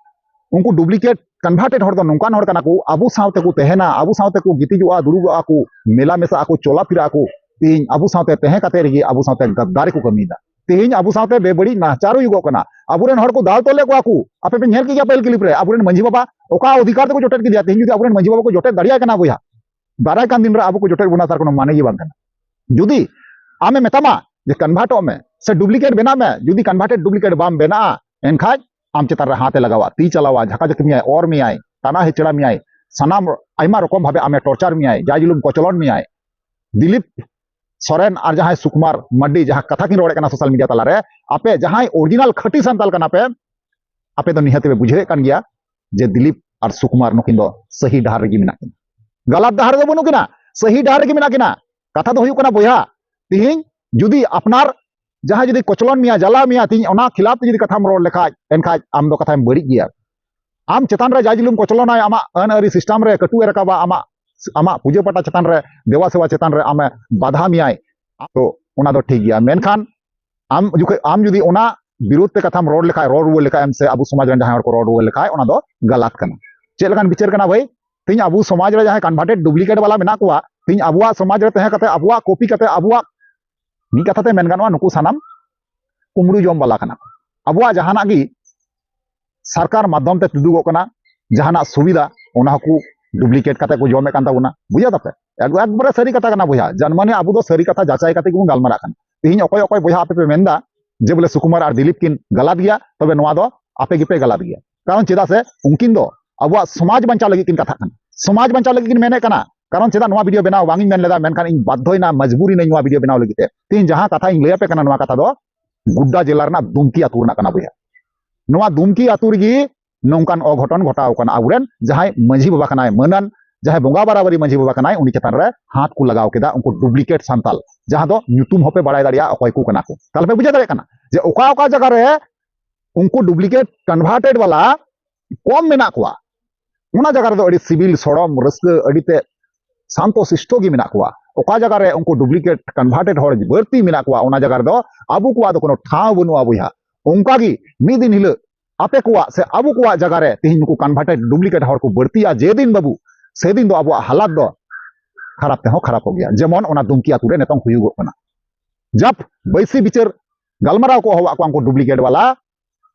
ᱩᱱᱠᱩ duplicate converted ᱦᱚᱲ ᱫᱚ ᱱᱚᱝᱠᱟᱱ ᱦᱚᱲ ᱠᱟᱱᱟ ᱠᱚ, ᱟᱵᱚ ᱥᱟᱶ ᱛᱮᱠᱚ ᱛᱟᱦᱮᱱᱟ, ᱟᱵᱚ ᱥᱟᱶ ᱛᱮᱠᱚ ᱜᱤᱛᱤᱡᱚᱜᱼᱟ, ᱫᱩᱲᱩᱵᱚᱜᱼᱟ ᱠᱚ, ᱢᱮᱞᱟ ᱢᱮᱥᱟᱜ ᱟᱠᱚ, ᱪᱚᱞᱟ ᱯᱷᱤᱨᱟ ᱟᱠᱚ᱾ ᱛᱤᱦᱤᱧ ᱟᱵᱚ ᱥᱟᱶᱛᱮ ᱛᱟᱦᱮᱸ ᱠᱟᱛᱮ ᱨᱮᱜᱮ ᱟᱵᱚ ᱥᱟᱶᱛᱮ ᱜᱟᱫᱫᱟᱨᱤ ᱠᱚ ᱠᱟᱹᱢᱤᱭᱮᱫᱟ᱾ ᱛᱤᱦᱤᱧ ᱟᱵᱚ ᱥᱟᱶᱛᱮ ᱵᱮᱵᱟᱹᱲᱤᱡ ᱱᱟᱦᱟᱪᱟᱨ ᱦᱩᱭᱩᱜᱚᱜ ᱠᱟᱱᱟ᱾ ᱟᱵᱚᱨᱮᱱ ᱦᱚᱲ ᱠᱚ ᱫᱟᱞ ᱛᱚᱞᱮᱫ ᱠᱚᱣᱟ ᱠᱚ᱾ ᱟᱯᱮ ᱯᱮ ᱧᱮᱞ ᱠᱮᱫ ᱜᱮᱭᱟ ᱯᱟᱹᱦᱤᱞ clip ᱨᱮ, ᱟᱵᱚᱨᱮᱱ ᱢᱟᱹᱡᱷᱤ ᱵᱟᱵᱟ ᱚᱠᱟ ᱚᱫᱷᱤᱠᱟᱨ ᱛᱮᱠᱚ ᱡᱚᱴᱮᱫ ᱠᱮᱫᱮᱭᱟ? ᱛᱤᱦᱤᱧ ᱡᱩᱫᱤ ᱟᱵᱚᱨᱮᱱ ᱢᱟᱹᱡᱷᱤ ᱵᱟᱵᱟ ᱠᱚ ᱡᱚᱴᱮᱫ ᱫᱟᱲᱮᱭᱟᱭ ᱠᱟᱱᱟ ᱵᱚᱭᱦᱟ, ᱫᱟᱨᱟᱭ ᱠᱟᱱ ᱫᱤᱱ ᱨᱮ ᱟᱵᱚ ᱠᱚ ᱡᱚᱴᱮᱫ ᱵᱚᱱᱟ, ᱛᱟᱨ ᱠᱳᱱᱳ ᱢᱟᱱᱮ ᱜᱮ ᱵᱟᱝ ᱠᱟᱱᱟ᱾ ᱡᱩᱫᱤ ᱟᱢᱮ ᱢᱮᱛᱟᱢᱟ ᱡᱮ convertᱚᱜ ᱢᱮ ᱥᱮ duplicate ᱵᱮᱱᱟᱜ ᱢᱮ, ᱡᱩᱫᱤ converted duplicate ᱵᱟᱢ ᱵᱮᱱᱟᱜᱼᱟ, ᱮᱱᱠᱷᱟᱡ ᱟᱢ ᱪᱮᱛᱟᱱ ᱨᱮ ᱦᱟᱛ ᱮ ᱞᱟᱜᱟᱣᱟ, ᱛᱤ ᱪᱟᱞᱟᱣᱟ, ᱡᱷᱟᱠᱟ ᱡᱷᱟᱹᱠᱤ ᱢᱮᱭᱟᱭ, ᱚᱨ ᱢᱮᱭᱟᱭ, ᱴᱟᱱᱟ ᱦᱮᱪᱲᱟ ᱢᱮᱭᱟᱭ, ᱥᱟᱱᱟᱢ ᱟᱭᱢᱟ ᱨᱚᱠᱚᱢ ᱵᱷᱟᱵᱮ ᱟᱢᱮ torture ᱢᱮᱭᱟᱭ, ᱡᱟᱭ ᱡᱩᱞᱩᱢ ᱠᱚᱪᱞᱚᱱ ᱢᱮᱭᱟᱭ᱾ ᱫᱤᱞᱤᱯ ᱥᱚᱨᱮᱱ ᱟᱨ ᱡᱟᱦᱟᱸᱭ ᱥᱩᱠᱩᱢᱟᱨ ᱢᱟᱨᱰᱤ ᱡᱟᱦᱟᱸ ᱠᱟᱛᱷᱟ ᱠᱤᱱ ᱨᱚᱲᱮᱫ ᱠᱟᱱᱟ social media ᱛᱟᱞᱟᱨᱮ, ᱟᱯᱮ ᱡᱟᱦᱟᱸᱭ original ᱠᱷᱟᱹᱴᱤ ᱥᱟᱱᱛᱟᱞ ᱠᱟᱱᱟ ᱯᱮ, ᱟᱯᱮ ᱫᱚ ᱱᱤᱦᱟᱹᱛ ᱯᱮ ᱵᱩᱡᱷᱟᱹᱣᱮᱫ ᱠᱟᱱ ᱜᱮᱭᱟ ᱡᱮ ᱫᱤᱞᱤᱯ ᱟᱨ ᱥᱩᱠᱩᱢᱟᱨ ᱱᱩᱠᱤᱱ ᱫᱚ ᱥᱟᱹᱦᱤ ᱰᱟᱦᱟᱨ ᱨᱮᱜᱮ ᱢᱮᱱᱟᱜ ᱠᱤᱱᱟ, ᱜᱟᱞᱟᱛ ᱰᱟᱦᱟᱨ ᱨᱮᱫᱚ ᱵᱟᱹᱱᱩᱜ ᱠᱤᱱᱟ, ᱥᱟᱹᱦᱤ ᱰᱟᱦᱟᱨ ᱨᱮᱜᱮ ᱢᱮᱱᱟᱜ ᱠᱤᱱᱟ᱾ ᱠᱟᱛᱷᱟ ᱫᱚ ᱦᱩᱭᱩᱜ ᱠᱟᱱᱟ ᱵᱚᱭᱦᱟ, ᱛᱤᱦᱤᱧ ᱡᱩᱫᱤ ᱟᱯᱱᱟᱨ ᱡᱟᱦᱟᱸᱭ ᱡᱩᱫᱤ ᱠᱚᱪᱞᱚᱱ ᱢᱮᱭᱟ, ᱡᱟᱞᱟ ᱢᱮᱭᱟ, ᱛᱤᱦᱤᱧ ᱚᱱᱟ ᱠᱷᱤᱞᱟᱯ ᱛᱮ ᱡᱩᱫᱤ ᱠᱟᱛᱷᱟᱢ ᱨᱚᱲ ᱞᱮᱠᱷᱟᱡ, ᱮᱱᱠᱷᱟᱡ ᱟᱢ ᱫᱚ ᱠᱟᱛᱷᱟᱢ ᱵᱟᱹᱲᱤᱡ ᱜᱮᱭᱟ᱾ ᱟᱢ ᱪᱮᱛᱟᱱ ᱨᱮ ᱡᱟᱭ ᱡᱩᱞᱩᱢ ᱠᱚᱪᱞᱚᱱᱟᱭ, ᱟᱢᱟᱜ ᱟᱹᱱ ᱟᱹᱨᱤ system ᱨᱮ ᱠᱟᱹᱴᱩ ᱮ ᱨᱟᱠᱟᱵᱟ, ᱟᱢᱟᱜ, ᱟᱢᱟᱜ ᱯᱩᱡᱟᱹ ᱯᱟᱴᱟ ᱪᱮᱛᱟᱱ ᱨᱮ, ᱫᱮᱵᱟ ᱥᱮᱵᱟ ᱪᱮᱛᱟᱱ ᱨᱮ ᱟᱢᱮ ᱵᱟᱫᱷᱟ ᱢᱮᱭᱟᱭ, ᱛᱚ ᱚᱱᱟ ᱫᱚ ᱴᱷᱤᱠ ᱜᱮᱭᱟ᱾ ᱢᱮᱱᱠᱷᱟᱱ ᱟᱢ ᱡᱚᱠᱷᱚᱱ, ᱟᱢ ᱡᱩᱫᱤ ᱚᱱᱟ ᱵᱤᱨᱩᱫᱷ ᱛᱮ ᱠᱟᱛᱷᱟᱢ ᱨᱚᱲ ᱞᱮᱠᱷᱟᱡ, ᱨᱚᱲ ᱨᱩᱣᱟᱹᱲ ᱞᱮᱠᱷᱟᱡ ᱮᱢ, ᱥᱮ ᱟᱵᱚ ᱥᱚᱢᱟᱡᱽ ᱨᱮᱱ ᱡᱟᱦᱟᱸᱭ ᱦᱚᱲ ᱠᱚ ᱨᱚᱲ ᱨᱩᱣᱟᱹᱲ ᱞᱮᱠᱷᱟᱡ, ᱚᱱᱟ ᱫᱚ ᱜᱟᱞᱟᱛ ᱠᱟᱱᱟ᱾ ᱪᱮᱫ ᱞᱮᱠᱟᱱ ᱵᱤᱪᱟᱹᱨ ᱠᱟᱱᱟ ᱵᱷᱟᱹᱭ? ᱛᱤᱦᱤᱧ ᱟᱵᱚ ᱥᱚᱢᱟᱡᱽ ᱨᱮ ᱡᱟᱦᱟᱸᱭ converted duplicate ᱵᱟᱞᱟ ᱢᱮᱱᱟᱜ ᱠᱚᱣᱟ, ᱛᱤᱦᱤᱧ ᱟᱵᱚᱣᱟᱜ ᱥᱚᱢᱟᱡᱽ ᱨᱮ ᱛᱟᱦᱮᱸ ᱠᱟᱛᱮ, ᱟᱵᱚᱣᱟᱜ copy ᱠᱟᱛᱮ, ᱟᱵᱚᱣᱟᱜ, ᱢᱤᱫ ᱠᱟᱛᱷᱟ ᱛᱮ ᱢᱮᱱ ᱜᱟᱱᱚᱜᱼᱟ, ᱱᱩᱠᱩ ᱥᱟᱱᱟᱢ ᱠᱩᱢᱵᱽᱲᱩ ᱡᱚᱢ ᱵᱟᱞᱟ ᱠᱟᱱᱟ ᱠᱚ᱾ ᱟᱵᱚᱣᱟᱜ ᱡᱟᱦᱟᱱᱟᱜ ᱜᱮ ᱥᱚᱨᱠᱟᱨ ᱢᱟᱫᱽᱫᱷᱚᱢ ᱛᱮ ᱛᱩᱫᱩᱜᱚᱜ ᱠᱟᱱᱟ, ᱡᱟᱦᱟᱱᱟᱜ ᱥᱩᱵᱤᱫᱷᱟ, ᱚᱱᱟ ᱦᱚᱸᱠᱚ duplicate ᱠᱟᱛᱮ ᱠᱚ ᱡᱚᱢᱮᱫ ᱠᱟᱱ ᱛᱟᱵᱚᱱᱟ᱾ ᱵᱩᱡᱷᱟᱹᱣ ᱫᱟᱯᱮ? ᱮᱠ-, ᱮᱠᱵᱟᱨᱮ ᱥᱟᱹᱨᱤ ᱠᱟᱛᱷᱟ ᱠᱟᱱᱟ ᱵᱚᱭᱦᱟ, ᱡᱟᱱᱢᱟᱱᱤ ᱟᱵᱚ ᱫᱚ ᱥᱟᱹᱨᱤ ᱠᱟᱛᱷᱟ ᱡᱟᱪᱟᱭ ᱠᱟᱛᱮ ᱜᱮᱵᱚᱱ ᱜᱟᱞᱢᱟᱨᱟᱜ ᱠᱟᱱᱟ᱾ ᱛᱤᱦᱤᱧ ᱚᱠᱚᱭ ᱚᱠᱚᱭ ᱵᱚᱭᱦᱟ ᱟᱯᱮ ᱯᱮ ᱢᱮᱱᱫᱟ ᱡᱮ ᱵᱚᱞᱮ ᱥᱩᱠᱩᱢᱟᱨ ᱟᱨ ᱫᱤᱞᱤᱯ ᱠᱤᱱ ᱜᱟᱞᱟᱛ ᱜᱮᱭᱟ, ᱛᱚᱵᱮ ᱱᱚᱣᱟ ᱫᱚ ᱟᱯᱮ ᱜᱮᱯᱮ ᱜᱟᱞᱟᱛ ᱜᱮᱭᱟ᱾ ᱠᱟᱨᱚᱱ ᱪᱮᱫᱟᱜ ᱥᱮ ᱩᱱᱠᱤᱱ ᱫᱚ ᱟᱵᱚᱣᱟᱜ ᱥᱚᱢᱟᱡᱽ ᱵᱟᱧᱪᱟᱣ ᱞᱟᱹᱜᱤᱫ ᱠᱤᱱ ᱠᱟᱛᱷᱟᱜ ᱠᱟᱱᱟ, ᱥᱚᱢᱟᱡᱽ ᱵᱟᱧᱪᱟᱣ ᱞᱟᱹᱜᱤᱫ ᱠᱤᱱ ᱢᱮᱱᱮᱫ ᱠᱟᱱᱟ᱾ ᱠᱟᱨᱚᱱ ᱪᱮᱫᱟᱜ ᱱᱚᱣᱟ video ᱵᱮᱱᱟᱣ ᱵᱟᱝ ᱤᱧ ᱢᱮᱱ ᱞᱮᱫᱟ, ᱢᱮᱱᱠᱷᱟᱱ ᱤᱧ ᱵᱟᱫᱽᱫᱷᱚᱭᱮᱱᱟ, ᱢᱚᱡᱽᱵᱩᱨᱤᱱᱟᱹᱧ ᱱᱚᱣᱟ video ᱵᱮᱱᱟᱣ ᱞᱟᱹᱜᱤᱫ ᱛᱮ᱾ ᱛᱤᱦᱤᱧ ᱡᱟᱦᱟᱸ ᱠᱟᱛᱷᱟ ᱤᱧ ᱞᱟᱹᱭ ᱟᱯᱮ ᱠᱟᱱᱟ, ᱱᱚᱣᱟ ᱠᱟᱛᱷᱟ ᱫᱚ ᱜᱩᱰᱰᱟ ᱡᱮᱞᱟ ᱨᱮᱱᱟᱜ ᱫᱩᱢᱠᱤ ᱟᱹᱛᱩ ᱨᱮᱱᱟᱜ ᱠᱟᱱᱟ ᱵᱚᱭᱦᱟ᱾ ᱱᱚᱣᱟ ᱫᱩᱢᱠᱤ ᱟᱹᱛᱩ ᱨᱮᱜᱮ ᱱᱚᱝᱠᱟᱱ ᱚᱜᱷᱚᱴᱚᱱ ᱜᱷᱚᱴᱟᱣ ᱠᱟᱱᱟ᱾ ᱟᱵᱚᱨᱮᱱ ᱡᱟᱦᱟᱸᱭ ᱢᱟᱹᱡᱷᱤ ᱵᱟᱵᱟ ᱠᱟᱱᱟᱭ, ᱢᱟᱹᱱᱟᱱ ᱡᱟᱦᱟᱸᱭ ᱵᱚᱸᱜᱟ ᱵᱟᱨᱟᱵᱟᱨᱤ ᱢᱟᱹᱡᱷᱤ ᱵᱟᱵᱟ ᱠᱟᱱᱟᱭ, ᱩᱱᱤ ᱪᱮᱛᱟᱱ ᱨᱮ ᱦᱟᱛ ᱠᱚ ᱞᱟᱜᱟᱣ ᱠᱮᱫᱟ ᱩᱱᱠᱩ duplicate ᱥᱟᱱᱛᱟᱞ, ᱡᱟᱦᱟᱸ ᱫᱚ ᱧᱩᱛᱩᱢ ᱦᱚᱸᱯᱮ ᱵᱟᱲᱟᱭ ᱫᱟᱲᱮᱭᱟᱜᱼᱟ ᱚᱠᱚᱭ ᱠᱚ ᱠᱟᱱᱟ ᱠᱚ᱾ ᱛᱟᱦᱞᱮ ᱯᱮ ᱵᱩᱡᱷᱟᱹᱣ ᱫᱟᱲᱮᱭᱟᱜ ᱠᱟᱱᱟ ᱡᱮ ᱚᱠᱟ ᱚᱠᱟ ᱡᱟᱭᱜᱟ ᱨᱮ ᱩᱱᱠᱩ duplicate converted ᱵᱟᱞᱟ ᱠᱚᱢ ᱢᱮᱱᱟᱜ ᱠᱚᱣᱟ, ᱚᱱᱟ ᱡᱟᱭᱜᱟ ᱨᱮᱫᱚ ᱟᱹᱰᱤ ᱥᱤᱵᱤᱞ ᱥᱚᱲᱚᱢ ᱨᱟᱹᱥᱠᱟᱹ, ᱟᱹᱰᱤ ᱛᱮ ᱥᱟᱱᱛᱚ ᱥᱤᱥᱴᱚ ᱜᱮ ᱢᱮᱱᱟᱜ ᱠᱚᱣᱟ᱾ ᱚᱠᱟ ᱡᱟᱭᱜᱟ ᱨᱮ ᱩᱱᱠᱩ duplicate converted ᱦᱚᱲ ᱵᱟᱹᱲᱛᱤ ᱢᱮᱱᱟᱜ ᱠᱚᱣᱟ, ᱚᱱᱟ ᱡᱟᱭᱜᱟ ᱨᱮᱫᱚ ᱟᱵᱚ ᱠᱚᱣᱟᱜ ᱫᱚ ᱠᱳᱱᱳ ᱴᱷᱟᱶ ᱵᱟᱹᱱᱩᱜᱼᱟ ᱵᱚᱭᱦᱟ᱾ ᱚᱱᱠᱟ ᱜᱮ ᱢᱤᱫ ᱫᱤᱱ ᱦᱤᱞᱳᱜ ᱟᱯᱮ ᱠᱚᱣᱟᱜ ᱥᱮ ᱟᱵᱚ ᱠᱚᱣᱟᱜ ᱡᱟᱭᱜᱟ ᱨᱮ ᱛᱮᱦᱮᱧ ᱱᱩᱠᱩ converted duplicate ᱦᱚᱲ ᱠᱚ ᱵᱟᱹᱲᱛᱤᱜᱼᱟ, ᱡᱮᱫᱤᱱ ᱵᱟᱹᱵᱩ, ᱥᱮᱫᱤᱱ ᱫᱚ ᱟᱵᱚᱣᱟᱜ ᱦᱟᱞᱟᱛ ᱫᱚ ᱠᱷᱟᱨᱟᱯ ᱛᱮᱦᱚᱸ ᱠᱷᱟᱨᱟᱯᱚᱜ ᱜᱮᱭᱟ᱾ ᱡᱮᱢᱚᱱ ᱚᱱᱟ ᱫᱩᱢᱠᱤ ᱟᱛᱳ ᱨᱮ ᱱᱤᱛᱚᱝ ᱦᱩᱭᱩᱜᱚᱜ ᱠᱟᱱᱟ, ᱡᱟᱵ ᱵᱟᱹᱭᱥᱤ ᱵᱤᱪᱟᱹᱨ ᱜᱟᱞᱢᱟᱨᱟᱣ ᱠᱚ ᱦᱚᱦᱚᱣᱟᱜ ᱠᱚᱣᱟ ᱩᱱᱠᱩ duplicate ᱵᱟᱞᱟ,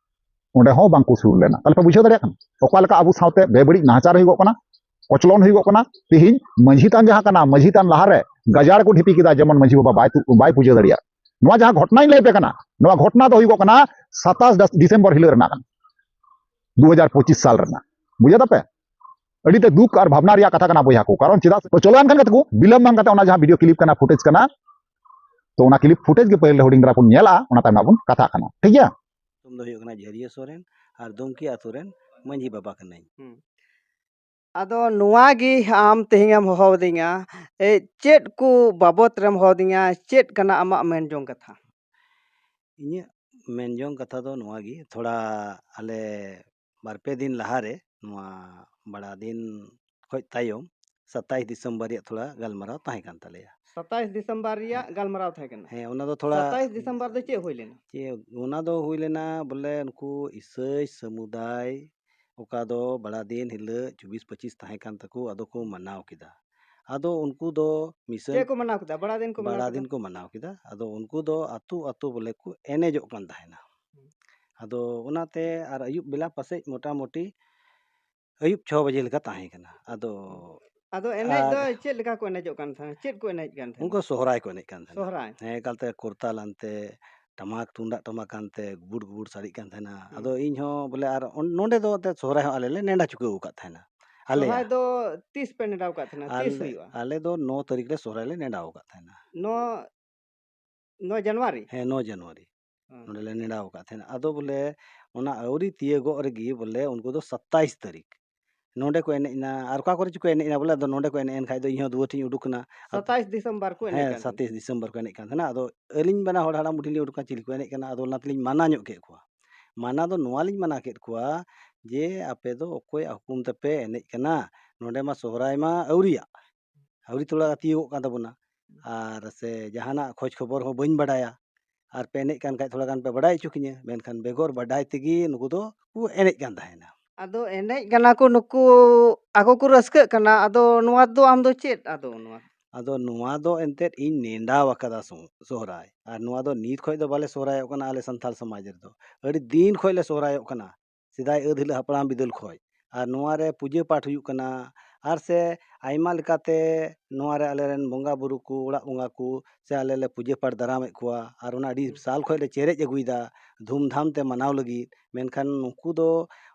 ᱚᱸᱰᱮ ᱦᱚᱸ ᱵᱟᱝᱠᱚ ᱥᱩᱨ ᱞᱮᱱᱟ᱾ ᱛᱟᱦᱞᱮ ᱯᱮ ᱵᱩᱡᱷᱟᱹᱣ ᱫᱟᱲᱮᱭᱟᱜ ᱠᱟᱱᱟ ᱚᱠᱟ ᱞᱮᱠᱟ ᱟᱵᱚ ᱥᱟᱶᱛᱮ ᱵᱮᱵᱟᱹᱲᱤᱡ ᱱᱟᱦᱟᱪᱟᱨ ᱦᱩᱭᱩᱜᱚᱜ ᱠᱟᱱᱟ, ᱠᱚᱪᱞᱚᱱ ᱦᱩᱭᱩᱜᱚᱜ ᱠᱟᱱᱟ᱾ ᱛᱤᱦᱤᱧ ᱢᱟᱹᱡᱷᱤ ᱛᱷᱟᱱ ᱡᱟᱦᱟᱸ ᱠᱟᱱᱟ, ᱢᱟᱹᱡᱷᱤ ᱛᱷᱟᱱ ᱞᱟᱦᱟᱨᱮ ᱜᱟᱡᱟᱲ ᱠᱚ ᱰᱷᱤᱯᱤ ᱠᱮᱫᱟ, ᱡᱮᱢᱚᱱ ᱢᱟᱹᱡᱷᱤ ᱵᱟᱵᱟ ᱵᱟᱭ ᱛᱩ-, ᱵᱟᱭ ᱯᱩᱡᱟᱹ ᱫᱟᱲᱮᱭᱟᱜ᱾ ᱱᱚᱣᱟ ᱡᱟᱦᱟᱸ ᱜᱷᱚᱴᱱᱟᱧ ᱞᱟᱹᱭ ᱟᱯᱮ ᱠᱟᱱᱟ, ᱱᱚᱣᱟ ᱜᱷᱚᱴᱱᱟ ᱫᱚ ᱦᱩᱭᱩᱜᱚᱜ ᱠᱟᱱᱟ ᱥᱟᱛᱟᱥ ᱰᱤᱥᱮᱢᱵᱚᱨ ᱦᱤᱞᱳᱜ ᱨᱮᱱᱟᱜ ᱠᱟᱱᱟ, ᱫᱩ ᱦᱟᱡᱟᱨ ᱯᱚᱸᱪᱤᱥ ᱥᱟᱞ ᱨᱮᱱᱟᱜ᱾ ᱵᱩᱡᱷᱟᱹᱣ ᱫᱟᱯᱮ? ᱟᱹᱰᱤ ᱛᱮ ᱫᱩᱠ ᱟᱨ ᱵᱷᱟᱵᱽᱱᱟ ᱨᱮᱭᱟᱜ ᱠᱟᱛᱷᱟ ᱠᱟᱱᱟ ᱵᱚᱭᱦᱟ ᱠᱚ, ᱠᱟᱨᱚᱱ ᱪᱮᱫᱟᱜ ᱥᱮ ᱪᱚᱞᱚ ᱮᱱᱠᱷᱟᱱ ᱜᱟᱛᱮ ᱠᱚ, ᱵᱤᱞᱚᱢ ᱵᱟᱝ ᱠᱟᱛᱮ ᱚᱱᱟ ᱡᱟᱦᱟᱸ video clip ᱠᱟᱱᱟ, footage ᱠᱟᱱᱟ, ᱛᱚ ᱚᱱᱟ clip footage ᱜᱮ ᱯᱟᱹᱦᱤᱞ ᱨᱮ ᱦᱩᱰᱤᱧ ᱫᱷᱟᱨᱟ ᱵᱚᱱ ᱧᱮᱞᱟ, ᱚᱱᱟ ᱛᱟᱭᱚᱢ ᱦᱟᱸᱜ ᱵᱚᱱ ᱠᱟᱛᱷᱟᱜ ᱠᱟᱱᱟ, ᱴᱷᱤᱠ ᱜᱮᱭᱟ? ᱧᱩᱛᱩᱢ ᱫᱚ ᱦᱩᱭᱩᱜ ᱠᱟᱱᱟ ᱡᱷᱟᱹᱨᱤᱭᱟᱹ ᱥᱚᱨᱮᱱ ᱟᱨ ᱫᱩᱢᱠᱤ ᱟᱛᱳ ᱨᱮᱱ ᱢᱟᱹᱡᱷᱤ ᱵᱟᱵᱟ ᱠᱟᱹᱱᱟᱹᱧ᱾ ᱦᱩᱸ᱾ ᱟᱫᱚ ᱱᱚᱣᱟ ᱜᱮ ᱟᱢ ᱛᱮᱦᱮᱧ ᱮᱢ ᱦᱚᱦᱚ ᱟᱹᱫᱤᱧᱟ, ᱮ, ᱪᱮᱫ ᱠᱚ ᱵᱟᱵᱚᱛ ᱨᱮᱢ ᱦᱚᱦᱚ ᱟᱹᱫᱤᱧᱟ, ᱪᱮᱫ ᱠᱟᱱᱟ ᱟᱢᱟᱜ ᱢᱮᱱ ᱡᱚᱝ ᱠᱟᱛᱷᱟ? ᱤᱧᱟᱹᱜ ᱢᱮᱱ ᱡᱚᱝ ᱠᱟᱛᱷᱟ ᱫᱚ ᱱᱚᱣᱟ ᱜᱮ, ᱛᱷᱚᱲᱟ ᱟᱞᱮ ᱵᱟᱨ ᱯᱮ ᱫᱤᱱ ᱞᱟᱦᱟᱨᱮ ᱱᱚᱣᱟ ᱵᱟᱲᱟ ᱫᱤᱱ ᱠᱷᱚᱡ ᱛᱟᱭᱚᱢ ᱥᱟᱛᱟᱭᱤᱥ ᱰᱤᱥᱮᱢᱵᱚᱨ ᱨᱮᱭᱟᱜ ᱛᱷᱚᱲᱟ ᱜᱟᱞᱢᱟᱨᱟᱣ ᱛᱟᱦᱮᱸ ᱠᱟᱱ ᱛᱟᱞᱮᱭᱟ᱾ ᱥᱟᱛᱟᱭᱤᱥ ᱰᱤᱥᱮᱢᱵᱚᱨ ᱨᱮᱭᱟᱜ ᱦᱮᱸ᱾ ᱜᱟᱞᱢᱟᱨᱟᱣ ᱛᱟᱦᱮᱸ ᱠᱟᱱᱟ? ᱦᱮᱸ, ᱚᱱᱟ ᱫᱚ ᱛᱷᱚᱲᱟ ᱥᱟᱛᱟᱭᱤᱥ ᱰᱤᱥᱮᱢᱵᱚᱨ ᱫᱚ ᱪᱮᱫ ᱦᱩᱭ ᱞᱮᱱᱟ? ᱪᱮᱫ, ᱚᱱᱟ ᱫᱚ ᱦᱩᱭ ᱞᱮᱱᱟ ᱵᱚᱞᱮ ᱱᱩᱠᱩ ᱤᱥᱟᱹᱭ ᱥᱟᱹᱢᱩᱫᱟᱭ ᱚᱠᱟ ᱫᱚ ᱵᱟᱲᱟ ᱫᱤᱱ ᱦᱤᱞᱟᱹᱜ ᱪᱚᱵᱵᱤᱥ ᱯᱚᱸᱪᱤᱥ ᱛᱟᱦᱮᱸ ᱠᱟᱱ ᱛᱟᱠᱚ, ᱟᱫᱚ ᱠᱚ ᱢᱟᱱᱟᱣ ᱠᱮᱫᱟ᱾ ᱟᱫᱚ ᱩᱱᱠᱩ ᱫᱚ ᱢᱤᱥᱚᱱ ᱪᱮᱫ ᱠᱚ ᱢᱟᱱᱟᱣ ᱠᱮᱫᱟ? ᱵᱟᱲᱟ ᱫᱤᱱ ᱠᱚ ᱢᱟᱱᱟᱣ ᱵᱟᱲᱟ ᱠᱮᱫᱟ? ᱫᱤᱱ ᱠᱚ ᱢᱟᱱᱟᱣ ᱠᱮᱫᱟ᱾ ᱟᱫᱚ ᱩᱱᱠᱩ ᱫᱚ ᱟᱛᱳ ᱟᱛᱳ ᱵᱚᱞᱮ ᱠᱚ ᱮᱱᱮᱡᱚᱜ ᱠᱟᱱ ᱛᱟᱦᱮᱱᱟ᱾ ᱟᱫᱚ ᱚᱱᱟᱛᱮ ᱟᱨ ᱟᱹᱭᱩᱵ ᱵᱮᱞᱟ ᱯᱟᱥᱮᱡ ᱢᱚᱴᱟᱢᱩᱴᱤ ᱟᱹᱭᱩᱵ ᱪᱷᱚ ᱵᱟᱡᱮ ᱞᱮᱠᱟ ᱛᱟᱦᱮᱸ ᱠᱟᱱᱟ᱾ ᱟᱫᱚ ᱟᱫᱚ ᱮᱱᱮᱡ ᱫᱚ ᱟᱨ ᱪᱮᱫ ᱞᱮᱠᱟ ᱠᱚ ᱮᱱᱮᱡᱚᱜ ᱠᱟᱱ ᱛᱟᱦᱮᱸᱱᱟ? ᱪᱮᱫ ᱠᱚ ᱮᱱᱮᱡ ᱠᱟᱱ ᱛᱟᱦᱮᱸᱱᱟ? ᱩᱱᱠᱩ ᱥᱚᱦᱨᱟᱭ ᱠᱚ ᱮᱱᱮᱡ ᱠᱟᱱ ᱛᱟᱦᱮᱸᱱᱟ᱾ ᱥᱚᱦᱨᱟᱭ? ᱦᱮᱸ, ᱮᱠᱟᱞᱛᱮ ᱠᱚᱨᱛᱟᱞ ᱟᱱᱛᱮ, ᱴᱟᱢᱟᱠ ᱛᱩᱢᱫᱟᱜ ᱴᱟᱢᱟᱠ ᱟᱱᱛᱮ, ᱜᱩᱵᱩᱲ ᱜᱩᱵᱩᱲ ᱥᱟᱰᱮᱜ ᱠᱟᱱ ᱛᱟᱦᱮᱸᱱᱟ᱾ ᱦᱩᱸ᱾ ᱟᱫᱚ ᱤᱧ ᱦᱚᱸ ᱵᱚᱞᱮ ᱟᱨ ᱚᱱ-, ᱱᱚᱸᱰᱮ ᱫᱚ ᱮᱱᱛᱮ ᱥᱚᱦᱨᱟᱭ ᱦᱚᱸ ᱟᱞᱮ ᱞᱮ ᱱᱮᱰᱟ ᱪᱩᱠᱟᱹᱣ ᱟᱠᱟᱫ ᱛᱟᱦᱮᱸᱱᱟ᱾ ᱟᱞᱮᱭᱟᱜ᱾ ᱥᱚᱦᱨᱟᱭ ᱫᱚ ᱛᱤᱥ ᱯᱮ ᱱᱮᱰᱟᱣ ᱟᱠᱟᱫ ᱛᱟᱦᱮᱸᱱᱟ? ᱛᱤᱥ ᱟᱞᱮ, ᱦᱩᱭᱩᱜᱼᱟ? ᱟᱞᱮ ᱫᱚ ᱱᱚ ᱛᱟᱹᱨᱤᱠᱷ ᱨᱮ ᱥᱚᱦᱨᱟᱭ ᱞᱮ ᱱᱮᱰᱟᱣ ᱟᱠᱟᱫ ᱛᱟᱦᱮᱸᱱᱟ᱾ ᱱᱚ, ᱱᱚ ᱡᱟᱱᱩᱣᱟᱨᱤ? ᱦᱮᱸ, ᱱᱚ ᱡᱟᱱᱩᱣᱟᱨᱤ᱾ ᱦᱮᱸ᱾ ᱱᱚᱸᱰᱮ ᱞᱮ ᱱᱮᱰᱟᱣ ᱟᱠᱟᱫ ᱛᱟᱦᱮᱸᱱᱟ᱾ ᱟᱫᱚ ᱵᱚᱞᱮ ᱚᱱᱟ ᱟᱹᱣᱨᱤ ᱛᱤᱭᱟᱹᱜᱚᱜ ᱨᱮᱜᱮ ᱵᱚᱞᱮ ᱩᱱᱠᱩ ᱫᱚ ᱥᱟᱛᱟᱭᱤᱥ ᱛᱟᱹᱨᱤᱠᱷ ᱱᱚᱸᱰᱮ ᱠᱚ ᱮᱱᱮᱡ ᱮᱱᱟ, ᱟᱨ ᱚᱠᱟ ᱠᱚᱨᱮ ᱪᱚᱠᱚ ᱮᱱᱮᱡ ᱮᱱᱟ ᱵᱚᱞᱮ, ᱟᱫᱚ ᱱᱚᱸᱰᱮ ᱠᱚ ᱮᱱᱮᱡ ᱮᱱ ᱠᱷᱟᱡ ᱫᱚ ᱤᱧ ᱦᱚᱸ ᱫᱩᱣᱟᱹᱨ ᱴᱷᱮᱡ ᱤᱧ ᱩᱰᱩᱠ ᱮᱱᱟ᱾ ᱥᱟᱛᱟᱭᱤᱥ ᱰᱤᱥᱮᱢᱵᱚᱨ ᱠᱚ ᱮᱱᱮᱡ ᱦᱮᱸ, ᱠᱟᱱ ᱛᱟᱦᱮᱸᱱᱟ᱾ ᱥᱟᱛᱟᱭᱤᱥ ᱰᱤᱥᱮᱢᱵᱚᱨ ᱠᱚ ᱮᱱᱮᱡ ᱠᱟᱱ ᱛᱟᱦᱮᱸᱱᱟ᱾ ᱟᱫᱚ ᱟᱹᱞᱤᱧ ᱵᱟᱱᱟ ᱦᱚᱲ ᱦᱟᱲᱟᱢ ᱵᱩᱰᱷᱤ ᱞᱤᱧ ᱩᱰᱩᱠ ᱮᱱᱟ, ᱪᱤᱞᱤ ᱠᱚ ᱮᱱᱮᱡ ᱠᱟᱱᱟ, ᱟᱫᱚ ᱚᱱᱟ ᱛᱮᱞᱤᱧ ᱢᱟᱱᱟ ᱧᱚᱜ ᱠᱮᱫ ᱠᱚᱣᱟ᱾ ᱢᱟᱱᱟ ᱫᱚ ᱱᱚᱣᱟ ᱞᱤᱧ ᱢᱟᱱᱟ ᱠᱮᱫ ᱠᱚᱣᱟ, ᱡᱮ ᱟᱯᱮ ᱫᱚ ᱚᱠᱚᱭᱟᱜ ᱦᱩᱠᱩᱢ ᱛᱮᱯᱮ ᱮᱱᱮᱡ ᱠᱟᱱᱟ? ᱱᱚᱰᱮ ᱢᱟ ᱥᱚᱦᱨᱟᱭ ᱢᱟ ᱟᱹᱣᱨᱤᱭᱟᱜ, ᱟᱹᱣᱨᱤ ᱛᱚᱲᱟ ᱛᱤᱭᱳᱜᱚᱜ ᱠᱟᱱ ᱛᱟᱵᱚᱱᱟ᱾ ᱟᱨ ᱥᱮ ᱡᱟᱦᱟᱱᱟᱜ ᱠᱷᱚᱡᱽ ᱠᱷᱚᱵᱚᱨ ᱦᱚᱸ ᱵᱟᱹᱧ ᱵᱟᱰᱟᱭᱟ᱾ ᱟᱨ ᱯᱮ ᱮᱱᱮᱡ ᱠᱟᱱ ᱠᱷᱟᱡ ᱛᱷᱚᱲᱟ ᱜᱟᱱ ᱯᱮ ᱵᱟᱰᱟᱭ ᱦᱚᱪᱚ ᱠᱤᱧᱟᱹ, ᱢᱮᱱᱠᱷᱟᱱ ᱵᱮᱜᱚᱨ ᱵᱟᱰᱟᱭ ᱛᱮᱜᱮ ᱱᱩᱠᱩ ᱫᱚ ᱠᱚ ᱮᱱᱮᱡ ᱠᱟᱱ ᱛᱟᱦᱮᱱᱟ᱾ ᱟᱫᱚ ᱮᱱᱮᱡ ᱠᱟᱱᱟ ᱠᱚ ᱱᱩᱠᱩ, ᱟᱠᱚ ᱠᱚ ᱨᱟᱹᱥᱠᱟᱹᱜ ᱠᱟᱱᱟ, ᱟᱫᱚ ᱱᱚᱣᱟ ᱫᱚ ᱟᱢ ᱫᱚ ᱪᱮᱫ ᱟᱫᱚ ᱱᱚᱣᱟ? ᱟᱫᱚ ᱱᱚᱣᱟ ᱫᱚ ᱮᱱᱛᱮᱫ ᱤᱧ ᱱᱮᱰᱟᱣ ᱟᱠᱟᱫᱟ ᱥᱚ-, ᱥᱚᱦᱨᱟᱭ᱾ ᱟᱨ ᱱᱚᱣᱟ ᱫᱚ ᱱᱤᱛ ᱠᱷᱚᱡ ᱫᱚ ᱵᱟᱞᱮ ᱥᱚᱦᱨᱟᱭᱚᱜ ᱠᱟᱱᱟ ᱟᱞᱮ ᱥᱟᱱᱛᱟᱲ ᱥᱚᱢᱟᱡᱽ ᱨᱮᱫᱚ, ᱟᱹᱰᱤ ᱫᱤᱱ ᱠᱷᱚᱡ ᱞᱮ ᱥᱚᱦᱨᱟᱭᱚᱜ ᱠᱟᱱᱟ᱾ ᱥᱮᱫᱟᱭ ᱟᱹᱫ ᱦᱤᱞᱟᱹᱜ ᱦᱟᱯᱲᱟᱢ ᱵᱤᱫᱟᱹᱞ ᱠᱷᱚᱡ᱾ ᱟᱨ ᱱᱚᱣᱟ ᱨᱮ ᱯᱩᱡᱟᱹ ᱯᱟᱴ ᱦᱩᱭᱩᱜ ᱠᱟᱱᱟ, ᱟᱨ ᱥᱮ ᱟᱭᱢᱟ ᱞᱮᱠᱟᱛᱮ ᱱᱚᱣᱟ ᱨᱮ ᱟᱞᱮ ᱨᱮᱱ ᱵᱚᱸᱜᱟ ᱵᱩᱨᱩ ᱠᱚ, ᱚᱲᱟᱜ ᱵᱚᱸᱜᱟ ᱠᱚ ᱥᱮ ᱟᱞᱮ ᱞᱮ ᱯᱩᱡᱟᱹ ᱯᱟᱴ ᱫᱟᱨᱟᱢᱮᱫ ᱠᱚᱣᱟ᱾ ᱟᱨ ᱚᱱᱟ ᱟᱹᱰᱤ ᱦᱩᱸ᱾ ᱥᱟᱞ ᱠᱷᱚᱡ ᱞᱮ ᱪᱮᱨᱮᱡ ᱟᱹᱜᱩᱭᱮᱫᱟ ᱫᱷᱩᱢᱫᱷᱟᱢ ᱛᱮ ᱢᱟᱱᱟᱣ ᱞᱟᱹᱜᱤᱫ᱾ ᱢᱮᱱᱠᱷᱟᱱ ᱱᱩᱠᱩ ᱫᱚ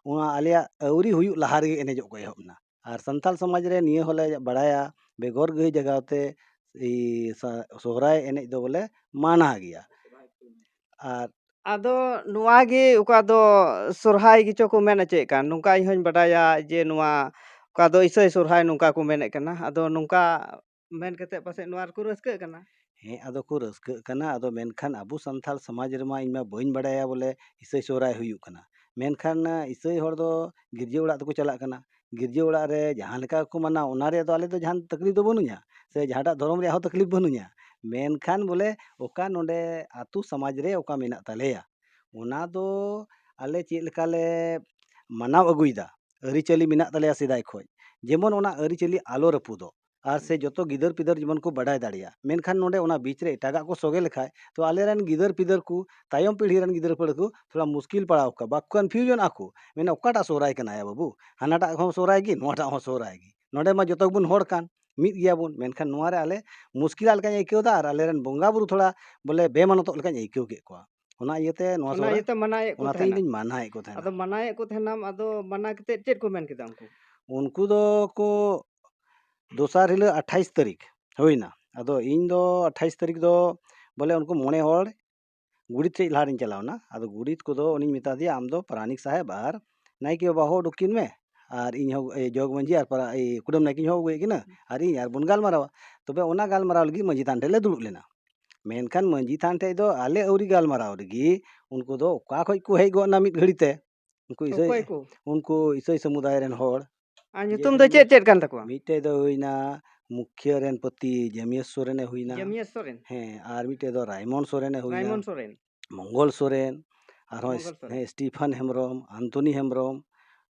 ᱚᱱᱟ ᱟᱞᱮᱭᱟᱜ ᱟᱹᱣᱨᱤ ᱦᱩᱭᱩᱜ ᱞᱟᱦᱟ ᱨᱮᱜᱮ ᱮᱱᱮᱡᱚᱜ ᱠᱚ ᱮᱦᱚᱵ ᱮᱱᱟ᱾ ᱟᱨ ᱥᱟᱱᱛᱟᱲ ᱥᱚᱢᱟᱡᱽ ᱨᱮ ᱱᱤᱭᱟᱹ ᱦᱚᱸᱞᱮ ᱵᱟᱲᱟᱭᱟ, ᱵᱮᱜᱚᱨ ᱜᱟᱹᱭ ᱡᱟᱜᱟᱣ ᱛᱮ ᱥᱟ-, ᱥᱚᱦᱨᱟᱭ ᱮᱱᱮᱡ ᱫᱚ ᱵᱚᱞᱮ ᱢᱟᱱᱟ ᱜᱮᱭᱟ᱾ ᱟᱨ ᱟᱫᱚ ᱱᱚᱣᱟ ᱜᱮ ᱚᱠᱟ ᱫᱚ ᱥᱚᱨᱦᱟᱭ ᱜᱮᱪᱚ ᱠᱚ ᱢᱮᱱ ᱦᱚᱪᱚᱭᱮᱫ ᱠᱟᱱ, ᱱᱚᱝᱠᱟ ᱤᱧ ᱦᱚᱧ ᱵᱟᱰᱟᱭᱟ ᱡᱮ ᱱᱚᱣᱟ ᱚᱠᱟ ᱫᱚ ᱤᱥᱟᱹᱭ ᱥᱚᱨᱦᱟᱭ ᱱᱚᱝᱠᱟ ᱠᱚ ᱢᱮᱱᱮᱫ ᱠᱟᱱᱟ᱾ ᱟᱫᱚ ᱱᱚᱝᱠᱟ ᱢᱮᱱ ᱠᱟᱛᱮᱫ ᱯᱟᱥᱮᱡ ᱱᱚᱣᱟ ᱨᱮᱠᱚ ᱨᱟᱹᱥᱠᱟᱹᱜ ᱠᱟᱱᱟ᱾ ᱦᱮᱸ, ᱟᱫᱚ ᱠᱚ ᱨᱟᱹᱥᱠᱟᱹᱜ ᱠᱟᱱᱟ᱾ ᱟᱫᱚ ᱢᱮᱱᱠᱷᱟᱱ ᱟᱵᱚ ᱥᱟᱱᱛᱟᱲ ᱥᱚᱢᱟᱡᱽ ᱨᱮᱢᱟ ᱤᱧ ᱢᱟ ᱵᱟᱹᱧ ᱵᱟᱰᱟᱭᱟ ᱵᱚᱞᱮ ᱤᱥᱟᱹᱭ ᱥᱚᱦᱨᱟᱭ ᱦᱩᱭᱩᱜ ᱠᱟᱱᱟ᱾ ᱢᱮᱱᱠᱷᱟᱱ, ᱟ, ᱤᱥᱟᱹᱭ ᱦᱚᱲ ᱫᱚ ᱜᱤᱨᱡᱟᱹ ᱚᱲᱟᱜ ᱛᱮᱠᱚ ᱪᱟᱞᱟᱜ ᱠᱟᱱᱟ᱾ ᱜᱤᱨᱡᱟᱹ ᱚᱲᱟᱜ ᱨᱮ ᱡᱟᱦᱟᱸ ᱞᱮᱠᱟ ᱠᱚ ᱢᱟᱱᱟᱣ, ᱚᱱᱟ ᱨᱮᱭᱟᱜ ᱫᱚ ᱟᱞᱮ ᱫᱚ ᱡᱟᱦᱟᱱ ᱛᱟᱠᱞᱤᱯ ᱫᱚ ᱵᱟᱹᱱᱩᱧᱟ, ᱥᱮ ᱡᱟᱦᱟᱸᱴᱟᱜ ᱫᱷᱚᱨᱚᱢ ᱨᱮᱭᱟᱜ ᱦᱚᱸ ᱛᱟᱠᱞᱤᱯ ᱵᱟᱹᱱᱩᱧᱟ᱾ ᱢᱮᱱᱠᱷᱟᱱ ᱵᱚᱞᱮ ᱚᱠᱟ ᱱᱚᱰᱮ ᱟᱹᱛᱩ ᱥᱚᱢᱟᱡᱽ ᱨᱮ ᱚᱠᱟ ᱢᱮᱱᱟᱜ ᱛᱟᱞᱮᱭᱟ, ᱚᱱᱟ ᱫᱚ ᱟᱞᱮ ᱪᱮᱫ ᱞᱮᱠᱟ ᱞᱮ ᱢᱟᱱᱟᱣ ᱟᱹᱜᱩᱭᱮᱫᱟ, ᱟᱹᱨᱤᱪᱟᱹᱞᱤ ᱢᱮᱱᱟᱜ ᱛᱟᱞᱮᱭᱟ ᱥᱮᱫᱟᱭ ᱠᱷᱚᱡ, ᱡᱮᱢᱚᱱ ᱚᱱᱟ ᱟᱹᱨᱤᱪᱟᱹᱞᱤ ᱟᱞᱚ ᱨᱟᱹᱯᱩᱫᱚᱜ, ᱟᱨ ᱥᱮ ᱡᱚᱛᱚ ᱜᱤᱫᱟᱹᱨ ᱯᱤᱫᱟᱹᱨ ᱡᱮᱢᱚᱱ ᱠᱚ ᱵᱟᱰᱟᱭ ᱫᱟᱲᱮᱭᱟᱜ᱾ ᱢᱮᱱᱠᱷᱟᱱ ᱱᱚᱰᱮ ᱚᱱᱟ ᱵᱤᱪ ᱨᱮ ᱮᱴᱟᱜᱟᱜ ᱠᱚ ᱥᱚᱜᱮ ᱞᱮᱠᱷᱟᱡ, ᱛᱚ ᱟᱞᱮᱨᱮᱱ ᱜᱤᱫᱟᱹᱨ ᱯᱤᱫᱟᱹᱨ ᱠᱚ, ᱛᱟᱭᱚᱢ ᱯᱤᱲᱦᱤ ᱨᱮᱱ ᱜᱤᱫᱟᱹᱨ ᱯᱤᱫᱟᱹᱨ ᱠᱚ ᱛᱷᱚᱲᱟ ᱢᱩᱥᱠᱤᱞ ᱯᱟᱲᱟᱣ ᱠᱚᱣᱟ, ᱵᱟᱠᱚ confusion ᱟᱠᱚ, ᱢᱮᱱᱟ, "ᱚᱠᱟᱴᱟᱜ ᱥᱚᱦᱨᱟᱭ ᱠᱟᱱᱟ ᱭᱟ ᱵᱟᱹᱵᱩ? ᱦᱟᱱᱟᱴᱟᱜ ᱦᱚᱸ ᱥᱚᱦᱨᱟᱭ ᱜᱮ, ᱱᱚᱣᱟᱴᱟᱜ ᱦᱚᱸ ᱥᱚᱦᱨᱟᱭ ᱜᱮ?" ᱱᱚᱰᱮ ᱢᱟ ᱡᱚᱛᱚ ᱜᱮᱵᱚᱱ ᱦᱚᱲ ᱠᱟᱱ, ᱢᱤᱫ ᱜᱮᱭᱟᱵᱚᱱ, ᱢᱮᱱᱠᱷᱟᱱ ᱱᱚᱣᱟ ᱨᱮ ᱟᱞᱮ ᱢᱩᱥᱠᱤᱞᱟᱜ ᱞᱮᱠᱟᱧ ᱟᱹᱭᱠᱟᱹᱣ ᱮᱫᱟ, ᱟᱨ ᱟᱞᱮᱨᱮᱱ ᱵᱚᱸᱜᱟ ᱵᱩᱨᱩ ᱛᱷᱚᱲᱟ ᱵᱚᱞᱮ ᱵᱮᱢᱟᱱᱚᱛᱚᱜ ᱞᱮᱠᱟᱧ ᱟᱹᱭᱠᱟᱹᱣ ᱠᱮᱫ ᱠᱚᱣᱟ᱾ ᱚᱱᱟ ᱤᱭᱟᱹᱛᱮ ᱱᱚᱣᱟ ᱚᱱᱟ ᱥᱚᱦᱨᱟᱭ, ᱤᱭᱟᱹᱛᱮ ᱢᱟᱱᱟᱣᱮᱫ ᱠᱚ ᱚᱱᱟ ᱛᱟᱦᱮᱱᱟ᱾ ᱛᱮᱜᱮᱧ ᱢᱟᱱᱟᱭᱮᱫ ᱠᱚ ᱛᱟᱦᱮᱱᱟ᱾ ᱟᱫᱚ ᱢᱟᱱᱟᱭᱮᱫ ᱠᱚ ᱛᱟᱦᱮᱱᱟᱢ, ᱟᱫᱚ ᱢᱟᱱᱟ ᱠᱟᱛᱮᱫ ᱪᱮᱫ ᱠᱚ ᱢᱮᱱ ᱠᱮᱫᱟ ᱩᱱᱠᱩ? ᱩᱱᱠᱩ ᱫᱚ ᱠᱚ ᱫᱚᱥᱟᱨ ᱦᱤᱞᱳᱜ ᱟᱴᱷᱟᱭᱤᱥ ᱛᱟᱹᱨᱤᱠᱷ ᱦᱩᱭᱱᱟ᱾ ᱟᱫᱚ ᱤᱧ ᱫᱚ ᱟᱴᱷᱟᱭᱤᱥ ᱛᱟᱹᱨᱤᱠᱷ ᱫᱚ ᱵᱚᱞᱮ ᱩᱱᱠᱩ ᱢᱚᱬᱮ ᱦᱚᱲ ᱜᱩᱰᱤᱛ ᱴᱷᱮᱡ ᱞᱟᱦᱟ ᱨᱤᱧ ᱪᱟᱞᱟᱣ ᱮᱱᱟ᱾ ᱟᱫᱚ ᱜᱩᱰᱤᱛ ᱠᱚᱫᱚ ᱩᱱᱤᱧ ᱢᱮᱛᱟ ᱫᱮᱭᱟ, "ᱟᱢ ᱫᱚ ᱯᱟᱨᱟᱱᱤᱠ ᱥᱟᱦᱮᱵᱽ ᱟᱨ ᱱᱟᱭᱠᱮ ᱵᱟᱵᱟ ᱦᱚᱸ ᱩᱰᱩᱠ ᱠᱤᱱ ᱢᱮ, ᱟᱨ ᱤᱧ ᱦᱚᱸ, ᱮ, ᱡᱚᱜᱽ ᱢᱟᱹᱡᱷᱤ ᱟᱨ ᱯᱟᱨᱟ-, ᱮ, ᱠᱩᱰᱟᱹᱢ ᱱᱟᱭᱠᱮᱧ ᱦᱚᱦᱚ ᱟᱹᱜᱩᱭᱮᱫ ᱠᱤᱱᱟ, ᱟᱨ ᱤᱧ ᱟᱨ ᱵᱚᱱ ᱜᱟᱞᱢᱟᱨᱟᱣᱟ᱾" ᱛᱚᱵᱮ ᱚᱱᱟ ᱜᱟᱞᱢᱟᱨᱟᱣ ᱞᱟᱹᱜᱤᱫ ᱢᱟᱹᱡᱷᱤ ᱛᱷᱟᱱ ᱴᱷᱮᱡ ᱞᱮ ᱫᱩᱲᱩᱵ ᱞᱮᱱᱟ᱾ ᱢᱮᱱᱠᱷᱟᱱ ᱢᱟᱹᱡᱷᱤ ᱛᱷᱟᱱ ᱴᱷᱮᱡ ᱫᱚ ᱟᱞᱮ ᱟᱹᱣᱨᱤ ᱜᱟᱞᱢᱟᱨᱟᱣ ᱨᱮᱜᱮ ᱩᱱᱠᱩ ᱫᱚ ᱚᱠᱟ ᱠᱷᱚᱡ ᱠᱚ ᱦᱮᱡ ᱜᱚᱫ ᱮᱱᱟ ᱢᱤᱫ ᱜᱷᱟᱹᱲᱤ ᱛᱮ᱾ ᱩᱱᱠᱩ ᱤᱥᱟᱹᱭ, ᱚᱠᱚᱭ ᱠᱚ? ᱩᱱᱠᱩ ᱤᱥᱟᱹᱭ ᱥᱚᱢᱩᱫᱟᱭ ᱨᱮᱱ ᱦᱚᱲ᱾ ᱟᱨ ᱧᱩᱛᱩᱢ ᱫᱚ ᱪᱮᱫ ᱪᱮᱫ ᱠᱟᱱ ᱛᱟᱠᱚᱣᱟ? ᱢᱤᱫᱴᱮᱡ ᱫᱚ ᱦᱩᱭᱱᱟ ᱢᱩᱠᱷᱤᱭᱟᱹ ᱨᱮᱱ ᱯᱟᱹᱛᱤ ᱡᱟᱹᱢᱤᱭᱟᱹ ᱥᱚᱨᱮᱱᱮ ᱦᱩᱭᱱᱟ᱾ ᱡᱟᱹᱢᱤᱭᱟᱹ ᱥᱚᱨᱮᱱ? ᱦᱮᱸ, ᱟᱨ ᱢᱤᱫᱴᱮᱡ ᱫᱚ ᱨᱟᱭᱢᱚᱱ ᱥᱚᱨᱮᱱᱮ ᱦᱩᱭᱱᱟ᱾ ᱨᱟᱭᱢᱚᱱ ᱥᱚᱨᱮᱱ᱾ ᱢᱚᱝᱜᱚᱞ ᱥᱚᱨᱮᱱ, ᱟᱨᱦᱚᱸ ᱢᱚᱝᱜᱚᱞ ᱥᱚᱨᱮᱱ᱾ ᱦᱮᱸ, ᱥᱴᱤᱯᱷᱟᱱ ᱦᱮᱢᱵᱨᱚᱢ, ᱟᱱᱛᱚᱱᱤ ᱦᱮᱢᱵᱨᱚᱢ,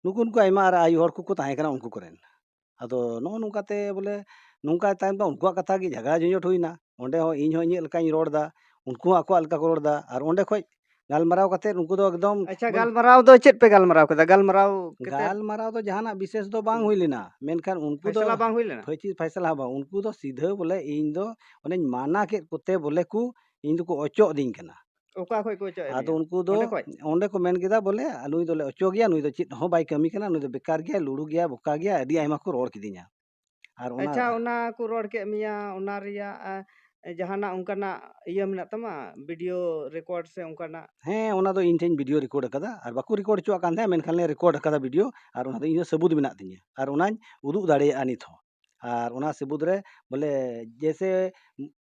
ᱱᱩᱠᱩ ᱱᱩᱠᱩ ᱟᱭᱢᱟ ᱟᱨ ᱟᱭᱳ ᱦᱚᱲ ᱠᱚᱠᱚ ᱛᱟᱦᱮᱸ ᱠᱟᱱᱟ ᱩᱱᱠᱩ ᱠᱚᱨᱮᱱ᱾ ᱟᱫᱚ ᱱᱚᱜᱼᱚ ᱱᱚᱝᱠᱟᱛᱮ ᱵᱚᱞᱮ ᱱᱚᱝᱠᱟ ᱛᱟᱭᱚᱢ ᱫᱚ ᱩᱱᱠᱩᱣᱟᱜ ᱠᱟᱛᱷᱟ ᱜᱮ ᱡᱷᱟᱜᱽᱲᱟ ᱡᱷᱚᱸᱡᱚᱴ ᱦᱩᱭᱱᱟ᱾ ᱚᱸᱰᱮ ᱦᱚᱸ ᱤᱧ ᱦᱚᱸ ᱤᱧᱟᱹᱜ ᱞᱮᱠᱟᱧ ᱨᱚᱲ ᱮᱫᱟ, ᱩᱱᱠᱩ ᱦᱚᱸ ᱟᱠᱚᱣᱟᱜ ᱞᱮᱠᱟ ᱠᱚ ᱨᱚᱲ ᱮᱫᱟ, ᱟᱨ ᱚᱸᱰᱮ ᱠᱷᱚᱡ ᱜᱟᱞᱢᱟᱨᱟᱣ ᱠᱟᱛᱮ ᱩᱱᱠᱩ ᱫᱚ ᱮᱠᱫᱚᱢ ᱟᱪᱪᱷᱟ, ᱵᱚᱞ- ᱜᱟᱞᱢᱟᱨᱟᱣ ᱫᱚ ᱪᱮᱫ ᱯᱮ ᱜᱟᱞᱢᱟᱨᱟᱣ ᱠᱮᱫᱟ? ᱜᱟᱞᱢᱟᱨᱟᱣ ᱠᱟᱛᱮ ᱜᱟᱞᱢᱟᱨᱟᱣ ᱫᱚ ᱡᱟᱦᱟᱱᱟᱜ ᱵᱤᱥᱮᱥ ᱫᱚ ᱵᱟᱝ ᱦᱩᱭ ᱞᱮᱱᱟ, ᱢᱮᱱᱠᱷᱟᱱ ᱩᱱᱠᱩ ᱫᱚ ᱯᱷᱟᱭᱥᱟᱞᱟ ᱵᱟᱝ ᱦᱩᱭ ᱞᱮᱱᱟ? ᱯᱷᱟᱭᱥᱤ-, ᱯᱷᱟᱭᱥᱟᱞᱟ ᱦᱚᱸ ᱵᱟᱝ, ᱩᱱᱠᱩ ᱫᱚ ᱥᱤᱫᱷᱟᱹ ᱵᱚᱞᱮ ᱤᱧ ᱫᱚ ᱚᱱᱮᱧ ᱢᱟᱱᱟ ᱠᱮᱫ ᱠᱚᱛᱮ ᱵᱚᱞᱮ ᱠᱚ, ᱤᱧ ᱫᱚᱠᱚ ᱚᱪᱚᱜ ᱫᱤᱧ ᱠᱟᱱᱟ᱾ ᱚᱠᱟ ᱠᱷᱚᱡ ᱠᱚ ᱚᱪᱚᱜ ᱮᱫ ᱟᱫᱚ ᱢᱮᱭᱟ? ᱩᱱᱠᱩ ᱫᱚ ᱚᱸᱰᱮ ᱠᱷᱚᱡ? ᱚᱸᱰᱮ ᱠᱚ ᱢᱮᱱ ᱠᱮᱫᱟ ᱵᱚᱞᱮ, "ᱱᱩᱭ ᱫᱚᱞᱮ ᱚᱪᱚᱜᱮᱭᱟ, ᱱᱩᱭ ᱫᱚ ᱪᱮᱫ ᱦᱚᱸ ᱵᱟᱭ ᱠᱟᱹᱢᱤ ᱠᱟᱱᱟ, ᱱᱩᱭ ᱫᱚ ᱵᱮᱠᱟᱨ ᱜᱮᱭᱟ, ᱞᱩᱲᱩ ᱜᱮᱭᱟ, ᱵᱚᱠᱟ ᱜᱮᱭᱟ", ᱟᱹᱰᱤ ᱟᱭᱢᱟ ᱠᱚ ᱨᱚᱲ ᱠᱤᱫᱤᱧᱟ᱾ ᱟᱨ ᱚᱱᱟ ᱟᱪᱪᱷᱟ, ᱚᱱᱟ ᱠᱚ ᱨᱚᱲ ᱠᱮᱫ ᱢᱮᱭᱟ, ᱚᱱᱟ ᱨᱮᱭᱟᱜ, ᱟ, ᱡᱟᱦᱟᱱᱟᱜ ᱚᱱᱠᱟᱱᱟᱜ ᱤᱭᱟᱹ ᱢᱮᱱᱟᱜ ᱛᱟᱢᱟ, ᱵᱷᱤᱰᱤᱭᱳ ᱨᱮᱠᱚᱨᱰ ᱥᱮ ᱚᱱᱠᱟᱱᱟᱜ? ᱦᱮᱸ, ᱚᱱᱟ ᱫᱚ ᱤᱧ ᱴᱷᱮᱱ ᱵᱷᱤᱰᱤᱭᱳ ᱨᱮᱠᱚᱨᱰ ᱟᱠᱟᱫᱟ, ᱟᱨ ᱵᱟᱠᱚ ᱨᱮᱠᱚᱨᱰ ᱦᱚᱪᱚᱣᱟᱜ ᱠᱟᱱ ᱛᱟᱦᱮᱸᱫ, ᱢᱮᱱᱠᱷᱟᱱ ᱞᱮ ᱨᱮᱠᱚᱨᱰ ᱟᱠᱟᱫᱟ ᱵᱷᱤᱰᱤᱭᱳ, ᱟᱨ ᱚᱱᱟ ᱫᱚ ᱤᱧ ᱫᱚ ᱥᱟᱹᱵᱩᱛ ᱢᱮᱱᱟᱜ ᱛᱤᱧᱟᱹ, ᱟᱨ ᱚᱱᱟᱧ ᱩᱫᱩᱜ ᱫᱟᱲᱮᱭᱟᱜᱼᱟ ᱱᱤᱛ ᱦᱚᱸ᱾ ᱟᱨ ᱚᱱᱟ ᱥᱟᱹᱵᱩᱛ ᱨᱮ ᱵᱚᱞᱮ ᱡᱮᱭᱥᱮ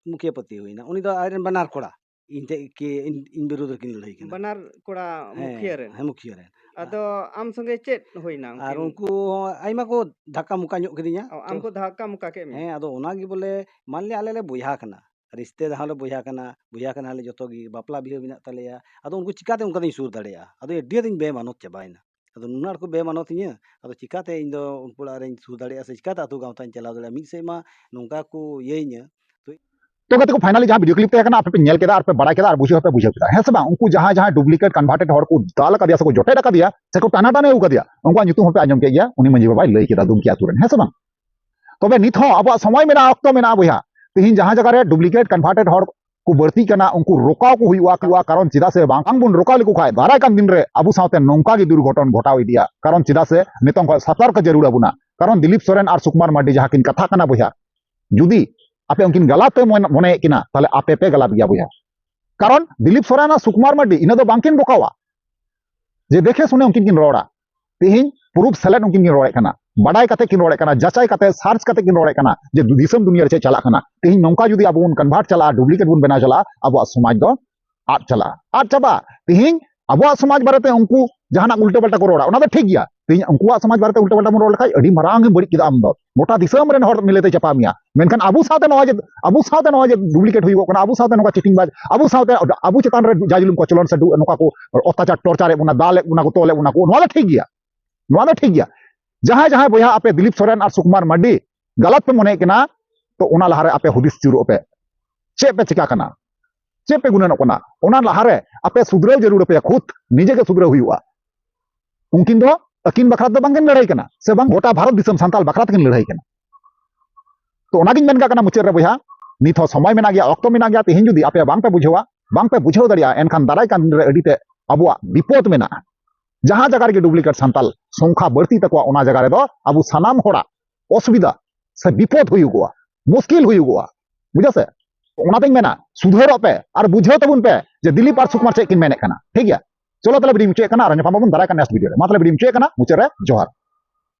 ᱢᱩᱠᱷᱤᱭᱟᱹ ᱯᱟᱹᱛᱤ ᱦᱩᱭᱱᱟ, ᱩᱱᱤ ᱫᱚ ᱟᱡᱨᱮᱱ ᱵᱟᱱᱟᱨ ᱠᱚᱲᱟ ᱤᱧ ᱴᱷᱮᱡ ᱠᱤ-, ᱤᱧ, ᱤᱧ ᱵᱤᱨᱩᱫᱷ ᱨᱮᱠᱤᱱ ᱞᱟᱹᱲᱦᱟᱹᱭ ᱠᱟᱱᱟ᱾ ᱵᱟᱱᱟᱨ ᱠᱚᱲᱟ ᱦᱮᱸ, ᱢᱩᱠᱷᱤᱭᱟᱹ ᱨᱮᱱ? ᱦᱮᱸ, ᱢᱩᱠᱷᱤᱭᱟᱹ ᱨᱮᱱ᱾ ᱟᱫᱚ ᱟᱢ ᱥᱚᱸᱜᱮ ᱪᱮᱫ ᱦᱩᱭᱱᱟ ᱟᱨ ᱩᱱᱠᱤᱱ? ᱩᱱᱠᱩ ᱦᱚᱸ ᱟᱭᱢᱟ ᱠᱚ ᱫᱷᱟᱠᱟ ᱢᱩᱠᱟ ᱧᱚᱜ ᱠᱤᱫᱤᱧᱟ᱾ ᱚ, ᱟᱢ ᱛᱚ ᱠᱚ ᱫᱷᱟᱠᱟ ᱢᱩᱠᱟ ᱠᱮᱫ ᱢᱮᱭᱟ? ᱦᱮᱸ, ᱟᱫᱚ ᱚᱱᱟᱜᱮ ᱵᱚᱞᱮ, ᱢᱟᱱᱞᱤᱭᱟ ᱟᱞᱮ ᱞᱮ ᱵᱚᱭᱦᱟ ᱠᱟᱱᱟ, ᱨᱤᱥᱛᱮ ᱫᱟᱨ ᱦᱚᱸᱞᱮ ᱵᱚᱭᱦᱟ ᱠᱟᱱᱟ, ᱵᱚᱭᱦᱟ ᱠᱟᱱᱟᱞᱮ ᱡᱚᱛᱚ ᱜᱮ, ᱵᱟᱯᱞᱟ ᱵᱤᱦᱟᱹ ᱢᱮᱱᱟᱜ ᱛᱟᱞᱮᱭᱟ, ᱟᱫᱚ ᱩᱱᱠᱩ ᱪᱤᱠᱟᱛᱮ ᱚᱱᱠᱟ ᱫᱚᱧ ᱥᱩᱨ ᱫᱟᱲᱮᱭᱟᱜᱼᱟ? ᱟᱫᱚ ᱟᱹᱰᱤ ᱟᱸᱴᱤᱧ ᱵᱮᱢᱟᱱᱚᱛ ᱪᱟᱵᱟᱭᱮᱱᱟ᱾ ᱟᱫᱚ ᱱᱩᱱᱟᱹᱜ ᱟᱸᱴ ᱠᱚ ᱵᱮᱢᱟᱱᱚᱛ ᱤᱧᱟᱹ, ᱟᱫᱚ ᱪᱤᱠᱟᱛᱮ ᱤᱧ ᱫᱚ ᱩᱱᱠᱩ ᱚᱲᱟᱜ ᱨᱮᱧ ᱥᱩᱨ ᱫᱟᱲᱮᱭᱟᱜᱼᱟ ᱥᱮ ᱪᱤᱠᱟᱛᱮ ᱟᱹᱛᱩ ᱜᱟᱶᱛᱟᱧ ᱪᱟᱞᱟᱣ ᱫᱟᱲᱮᱭᱟᱜᱼᱟ? ᱢᱤᱫ ᱥᱮᱫ ᱢᱟ ᱱᱚᱝᱠᱟ ᱠᱚ ᱤᱭᱟᱹᱧᱟᱹ, ᱛᱚ ᱛᱚ ᱜᱟᱛᱮ ᱠᱚ, finally ᱡᱟᱦᱟᱸ video clip ᱛᱟᱦᱮᱸ ᱠᱟᱱᱟ, ᱟᱯᱮ ᱯᱮ ᱧᱮᱞ ᱠᱮᱫᱟ ᱟᱨ ᱯᱮ ᱵᱟᱲᱟᱭ ᱠᱮᱫᱟ ᱟᱨ ᱵᱩᱡᱷᱟᱹᱣ ᱦᱚᱸᱯᱮ ᱵᱩᱡᱷᱟᱹᱣ ᱠᱮᱫᱟ, ᱦᱮᱸ ᱥᱮ ᱵᱟᱝ? ᱩᱱᱠᱩ ᱡᱟᱦᱟᱸᱭ ᱡᱟᱦᱟᱸᱭ duplicate converted ᱦᱚᱲ ᱠᱚ ᱫᱟᱞ ᱟᱠᱟᱫᱮᱭᱟ ᱥᱮ ᱠᱚ ᱡᱚᱴᱮᱫ ᱟᱠᱟᱫᱮᱭᱟ ᱥᱮ ᱠᱚ ᱴᱟᱱᱟ ᱴᱟᱱᱤ ᱟᱹᱜᱩ ᱠᱟᱫᱮᱭᱟ, ᱩᱱᱠᱩᱣᱟᱜ ᱧᱩᱛᱩᱢ ᱦᱚᱸᱯᱮ ᱟᱸᱡᱚᱢ ᱠᱮᱫ ᱜᱮᱭᱟ, ᱩᱱᱤ ᱢᱟᱹᱡᱷᱤ ᱵᱟᱵᱟᱭ ᱞᱟᱹᱭ ᱠᱮᱫᱟ ᱫᱩᱢᱠᱤ ᱟᱹᱛᱩ ᱨᱮᱱ, ᱦᱮᱸ ᱥᱮ ᱵᱟᱝ? ᱛᱚᱵᱮ ᱱᱤᱛ ᱦᱚᱸ ᱟᱵᱚᱣᱟᱜ ᱥᱚᱢᱚᱭ ᱢᱮᱱᱟᱜᱼᱟ, ᱚᱠᱛᱚ ᱢᱮᱱᱟᱜᱼᱟ ᱵᱚᱭᱦᱟ᱾ ᱛᱮᱦᱮᱧ ᱡᱟᱦᱟᱸ ᱡᱟᱭᱜᱟ ᱨᱮ duplicate converted ᱦᱚᱲ ᱠᱚ ᱵᱟᱹᱲᱛᱤᱜ ᱠᱟᱱᱟ, ᱩᱱᱠᱩ ᱨᱚᱠᱟᱣ ᱠᱚ ᱦᱩᱭᱩᱜᱼᱟ, ᱠᱟᱨᱚᱱ ᱪᱮᱫᱟᱜ ᱥᱮ ᱵᱟᱝ, ᱵᱟᱝ ᱵᱚᱱ ᱨᱚᱠᱟᱣ ᱞᱮᱠᱚ ᱠᱷᱟᱱ ᱫᱟᱨᱟᱭ ᱠᱟᱱ ᱫᱤᱱ ᱨᱮ ᱟᱵᱚ ᱥᱟᱶᱛᱮ ᱱᱚᱝᱠᱟ ᱜᱮ ᱫᱩᱨᱜᱷᱚᱴᱚᱱ ᱜᱷᱚᱴᱟᱣ ᱤᱫᱤᱜᱼᱟ᱾ ᱠᱟᱨᱚᱱ ᱪᱮᱫᱟᱜ ᱥᱮ ᱱᱤᱛᱚᱝ ᱠᱷᱚᱱ ᱥᱚᱛᱚᱨᱠ ᱡᱟᱹᱨᱩᱲ ᱟᱵᱚᱱᱟ᱾ ᱠᱟᱨᱚᱱ ᱫᱤᱞᱤᱯ ᱥᱚᱨᱮᱱ ᱟᱨ ᱥᱩᱠᱩᱢᱟᱨ ᱢᱟᱨᱰᱤ ᱡᱟᱦᱟᱸ ᱠᱤᱱ ᱠᱟᱛᱷᱟᱜ ᱠᱟᱱᱟ ᱵᱚᱭᱦᱟ, ᱡᱩᱫᱤ ᱟᱯᱮ ᱩᱱᱠᱤᱱ ᱜᱟᱞᱟᱛ ᱯᱮ ᱢᱚᱱ-, ᱢᱚᱱᱮᱭᱮᱫ ᱠᱤᱱᱟ, ᱛᱟᱦᱞᱮ ᱟᱯᱮ ᱯᱮ ᱜᱟᱞᱟᱛ ᱜᱮᱭᱟ ᱵᱚᱭᱦᱟ᱾ ᱠᱟᱨᱚᱱ ᱫᱤᱞᱤᱯ ᱥᱚᱨᱮᱱ ᱟᱨ ᱥᱩᱠᱩᱢᱟᱨ ᱢᱟᱨᱰᱤ ᱤᱱᱟᱹ ᱫᱚ ᱵᱟᱝᱠᱤᱱ ᱵᱚᱠᱟᱣᱟ ᱡᱮ ᱫᱮᱠᱷᱮ ᱥᱩᱱᱮ ᱩᱱᱠᱤᱱ ᱠᱤᱱ ᱨᱚᱲᱟ᱾ ᱛᱮᱦᱮᱧ proof ᱥᱟᱞᱟᱜ ᱩᱱᱠᱤᱱ ᱠᱤᱱ ᱨᱚᱲᱮᱫ ᱠᱟᱱᱟ, ᱵᱟᱰᱟᱭ ᱠᱟᱛᱮ ᱠᱤᱱ ᱨᱚᱲᱮᱫ ᱠᱟᱱᱟ, ᱡᱟᱪᱟᱭ ᱠᱟᱛᱮ, search ᱠᱟᱛᱮ ᱠᱤᱱ ᱨᱚᱲᱮᱫ ᱠᱟᱱᱟ ᱡᱮ ᱫᱤᱥᱚᱢ ᱫᱩᱱᱤᱭᱟᱹ ᱨᱮ ᱪᱮᱫ ᱪᱟᱞᱟᱜ ᱠᱟᱱᱟ᱾ ᱛᱮᱦᱮᱧ ᱱᱚᱝᱠᱟ ᱡᱩᱫᱤ ᱟᱵᱚ ᱵᱚᱱ convert ᱪᱟᱞᱟᱜᱼᱟ, duplicate ᱵᱚᱱ ᱵᱮᱱᱟᱣ ᱪᱟᱞᱟᱜᱼᱟ, ᱟᱵᱚᱣᱟᱜ ᱥᱚᱢᱟᱡᱽ ᱫᱚ ᱟᱫ ᱪᱟᱞᱟᱜᱼᱟ, ᱟᱫ ᱪᱟᱵᱟᱜᱼᱟ᱾ ᱛᱮᱦᱮᱧ ᱟᱵᱚᱣᱟᱜ ᱥᱚᱢᱟᱡᱽ ᱵᱟᱨᱮᱛᱮ ᱩᱱᱠᱩ ᱡᱟᱦᱟᱱᱟᱜ ᱩᱞᱴᱟᱹ ᱯᱟᱞᱴᱟ ᱠᱚ ᱨᱚᱲᱟ, ᱚᱱᱟ ᱫᱚ ᱴᱷᱤᱠ ᱜᱮᱭᱟ᱾ ᱛᱮᱦᱮᱧ ᱩᱱᱠᱩᱣᱟᱜ ᱥᱚᱢᱟᱡᱽ ᱵᱟᱨᱮᱛᱮ ᱩᱞᱴᱟᱹ ᱯᱟᱞᱴᱟ ᱵᱚᱱ ᱨᱚᱲ ᱞᱮᱠᱷᱟᱡ ᱟᱹᱰᱤ ᱢᱟᱨᱟᱝ ᱮᱢ ᱵᱟᱹᱲᱤᱡ ᱠᱮᱫᱟ ᱟᱢ ᱫᱚ᱾ ᱜᱚᱴᱟ ᱫᱤᱥᱚᱢ ᱨᱮᱱ ᱦᱚᱲ ᱢᱤᱞᱮᱛᱮ ᱪᱟᱯᱟ ᱢᱮᱭᱟ᱾ ᱢᱮᱱᱠᱷᱟᱱ ᱟᱵᱚ ᱥᱟᱶᱛᱮ ᱱᱚᱣᱟ ᱡᱮ, ᱟᱵᱚ ᱥᱟᱶᱛᱮ ᱱᱚᱣᱟ ᱡᱮ duplicate ᱦᱩᱭᱩᱜᱚᱜ ᱠᱟᱱᱟ, ᱟᱵᱚ ᱥᱟᱶᱛᱮ ᱱᱚᱝᱠᱟ cheating ᱵᱟᱡ, ᱟᱵᱚ ᱥᱟᱶᱛᱮ ᱟᱵᱚ ᱪᱮᱛᱟᱱ ᱨᱮ ᱡᱟ ᱡᱩᱞᱩᱢ ᱠᱚᱪᱞᱚᱱ ᱥᱮ ᱰᱩ-, ᱱᱚᱝᱠᱟ ᱠᱚ ᱚᱛᱛᱟᱪᱟᱨ, torture ᱮᱫ ᱵᱚᱱᱟ, ᱫᱟᱞ ᱮᱫ ᱵᱚᱱᱟ ᱠᱚ, ᱛᱚᱞ ᱮᱫ ᱵᱚᱱᱟ ᱠᱚ, ᱱᱚᱣᱟ ᱫᱚ ᱴᱷᱤᱠ ᱜᱮᱭᱟ, ᱱᱚᱣᱟ ᱫᱚ ᱴᱷᱤᱠ ᱜᱮᱭᱟ᱾ ᱡᱟᱦᱟᱸᱭ ᱡᱟᱦᱟᱸᱭ ᱵᱚᱭᱦᱟ ᱟᱯᱮ ᱫᱤᱞᱤᱯ ᱥᱚᱨᱮᱱ ᱟᱨ ᱥᱩᱠᱩᱢᱟᱨ ᱢᱟᱨᱰᱤ ᱜᱟᱞᱟᱛ ᱯᱮ ᱢᱚᱱᱮᱭᱮᱫ ᱠᱟᱱᱟ, ᱛᱚ ᱚᱱᱟ ᱞᱟᱦᱟᱨᱮ ᱟᱯᱮ ᱦᱩᱫᱤᱥ ᱪᱩᱨᱩᱜ ᱯᱮ, ᱪᱮᱫ ᱯᱮ ᱪᱤᱠᱟ ᱠᱟᱱᱟ, ᱪᱮᱫ ᱯᱮ ᱜᱩᱱᱟᱹᱱᱚᱜ ᱠᱟᱱᱟ, ᱚᱱᱟ ᱞᱟᱦᱟᱨᱮ ᱟᱯᱮ ᱥᱩᱫᱷᱨᱟᱹᱣ ᱡᱟᱹᱨᱩᱲ ᱟᱯᱮᱭᱟ, ᱠᱷᱩᱫ ᱱᱤᱡᱮ ᱜᱮ ᱥᱩᱫᱷᱨᱟᱹᱣ ᱦᱩᱭᱩᱜᱼᱟ᱾ ᱩᱱᱠᱤᱱ ᱫᱚ ᱟᱹᱠᱤᱱ ᱵᱟᱠᱷᱨᱟ ᱫᱚ ᱵᱟᱝᱠᱤᱱ ᱞᱟᱹᱲᱦᱟᱹᱭ ᱠᱟᱱᱟ, ᱥᱮ ᱵᱟᱝ ᱜᱚᱴᱟ ᱵᱷᱟᱨᱚᱛ ᱫᱤᱥᱚᱢ ᱥᱟᱱᱛᱟᱞ ᱵᱟᱠᱷᱨᱟ ᱛᱮᱠᱤᱱ ᱞᱟᱹᱲᱦᱟᱹᱭ ᱠᱟᱱᱟ᱾ ᱛᱚ ᱚᱱᱟᱜᱤᱧ ᱢᱮᱱ ᱠᱟᱜ ᱠᱟᱱᱟ ᱢᱩᱪᱟᱹᱫ ᱨᱮ ᱵᱚᱭᱦᱟ, ᱱᱤᱛ ᱦᱚᱸ ᱥᱚᱢᱚᱭ ᱢᱮᱱᱟᱜ ᱜᱮᱭᱟ, ᱚᱠᱛᱚ ᱢᱮᱱᱟᱜ ᱜᱮᱭᱟ᱾ ᱛᱮᱦᱮᱧ ᱡᱩᱫᱤ ᱟᱯᱮ ᱵᱟᱝᱯᱮ ᱵᱩᱡᱷᱟᱹᱣᱟ, ᱵᱟᱝᱯᱮ ᱵᱩᱡᱷᱟᱹᱣ ᱫᱟᱲᱮᱭᱟᱜᱼᱟ, ᱮᱱᱠᱷᱟᱱ ᱫᱟᱨᱟᱭ ᱠᱟᱱ ᱫᱤᱱ ᱨᱮ ᱟᱹᱰᱤ ᱛᱮ ᱟᱵᱚᱣᱟᱜ ᱵᱤᱯᱚᱫ ᱢᱮᱱᱟᱜᱼᱟ᱾ ᱡᱟᱦᱟᱸ ᱡᱟᱭᱜᱟ ᱨᱮᱜᱮ duplicate ᱥᱟᱱᱛᱟᱞ ᱥᱚᱝᱠᱷᱟ ᱵᱟᱹᱲᱛᱤ ᱛᱟᱠᱚᱣᱟ, ᱚᱱᱟ ᱡᱟᱭᱜᱟ ᱨᱮᱫᱚ ᱟᱵᱚ ᱥᱟᱱᱟᱢ ᱦᱚᱲᱟᱜ ᱚᱥᱩᱵᱤᱫᱷᱟ ᱥᱮ ᱵᱤᱯᱚᱫ ᱦᱩᱭᱩᱜᱚᱜᱼᱟ, ᱢᱩᱥᱠᱤᱞ ᱦᱩᱭᱩᱜᱚᱜᱼᱟ᱾ ᱵᱩᱡᱷᱟᱹᱣ ᱥᱮ? ᱚᱱᱟᱛᱤᱧ ᱢᱮᱱᱟ, ᱥᱩᱫᱷᱟᱹᱨᱚᱜ ᱯᱮ ᱟᱨ ᱵᱩᱡᱷᱟᱹᱣ ᱛᱟᱵᱚᱱ ᱯᱮ ᱡᱮ ᱫᱤᱞᱤᱯ ᱟᱨ ᱥᱩᱠᱩᱢᱟᱨ ᱪᱮᱫ ᱠᱤᱱ ᱢᱮᱱᱮᱫ ᱠᱟᱱᱟ᱾ ᱴᱷᱤᱠ ᱜᱮᱭᱟ, ᱪᱚᱞᱚ ᱛᱟᱦᱞᱮ video ᱢᱩᱪᱟᱹᱫ ᱠᱟᱱᱟ, ᱟᱨ ᱧᱟᱯᱟᱢ ᱟᱵᱚᱱ ᱫᱟᱨᱟᱭ ᱠᱟᱱ next video ᱨᱮ᱾ ᱢᱟ ᱛᱟᱦᱞᱮ video ᱢᱩᱪᱟᱹᱫ ᱠᱟᱱᱟ, ᱢᱩᱪᱟᱹᱫ ᱨᱮ ᱡᱚᱦᱟᱨ᱾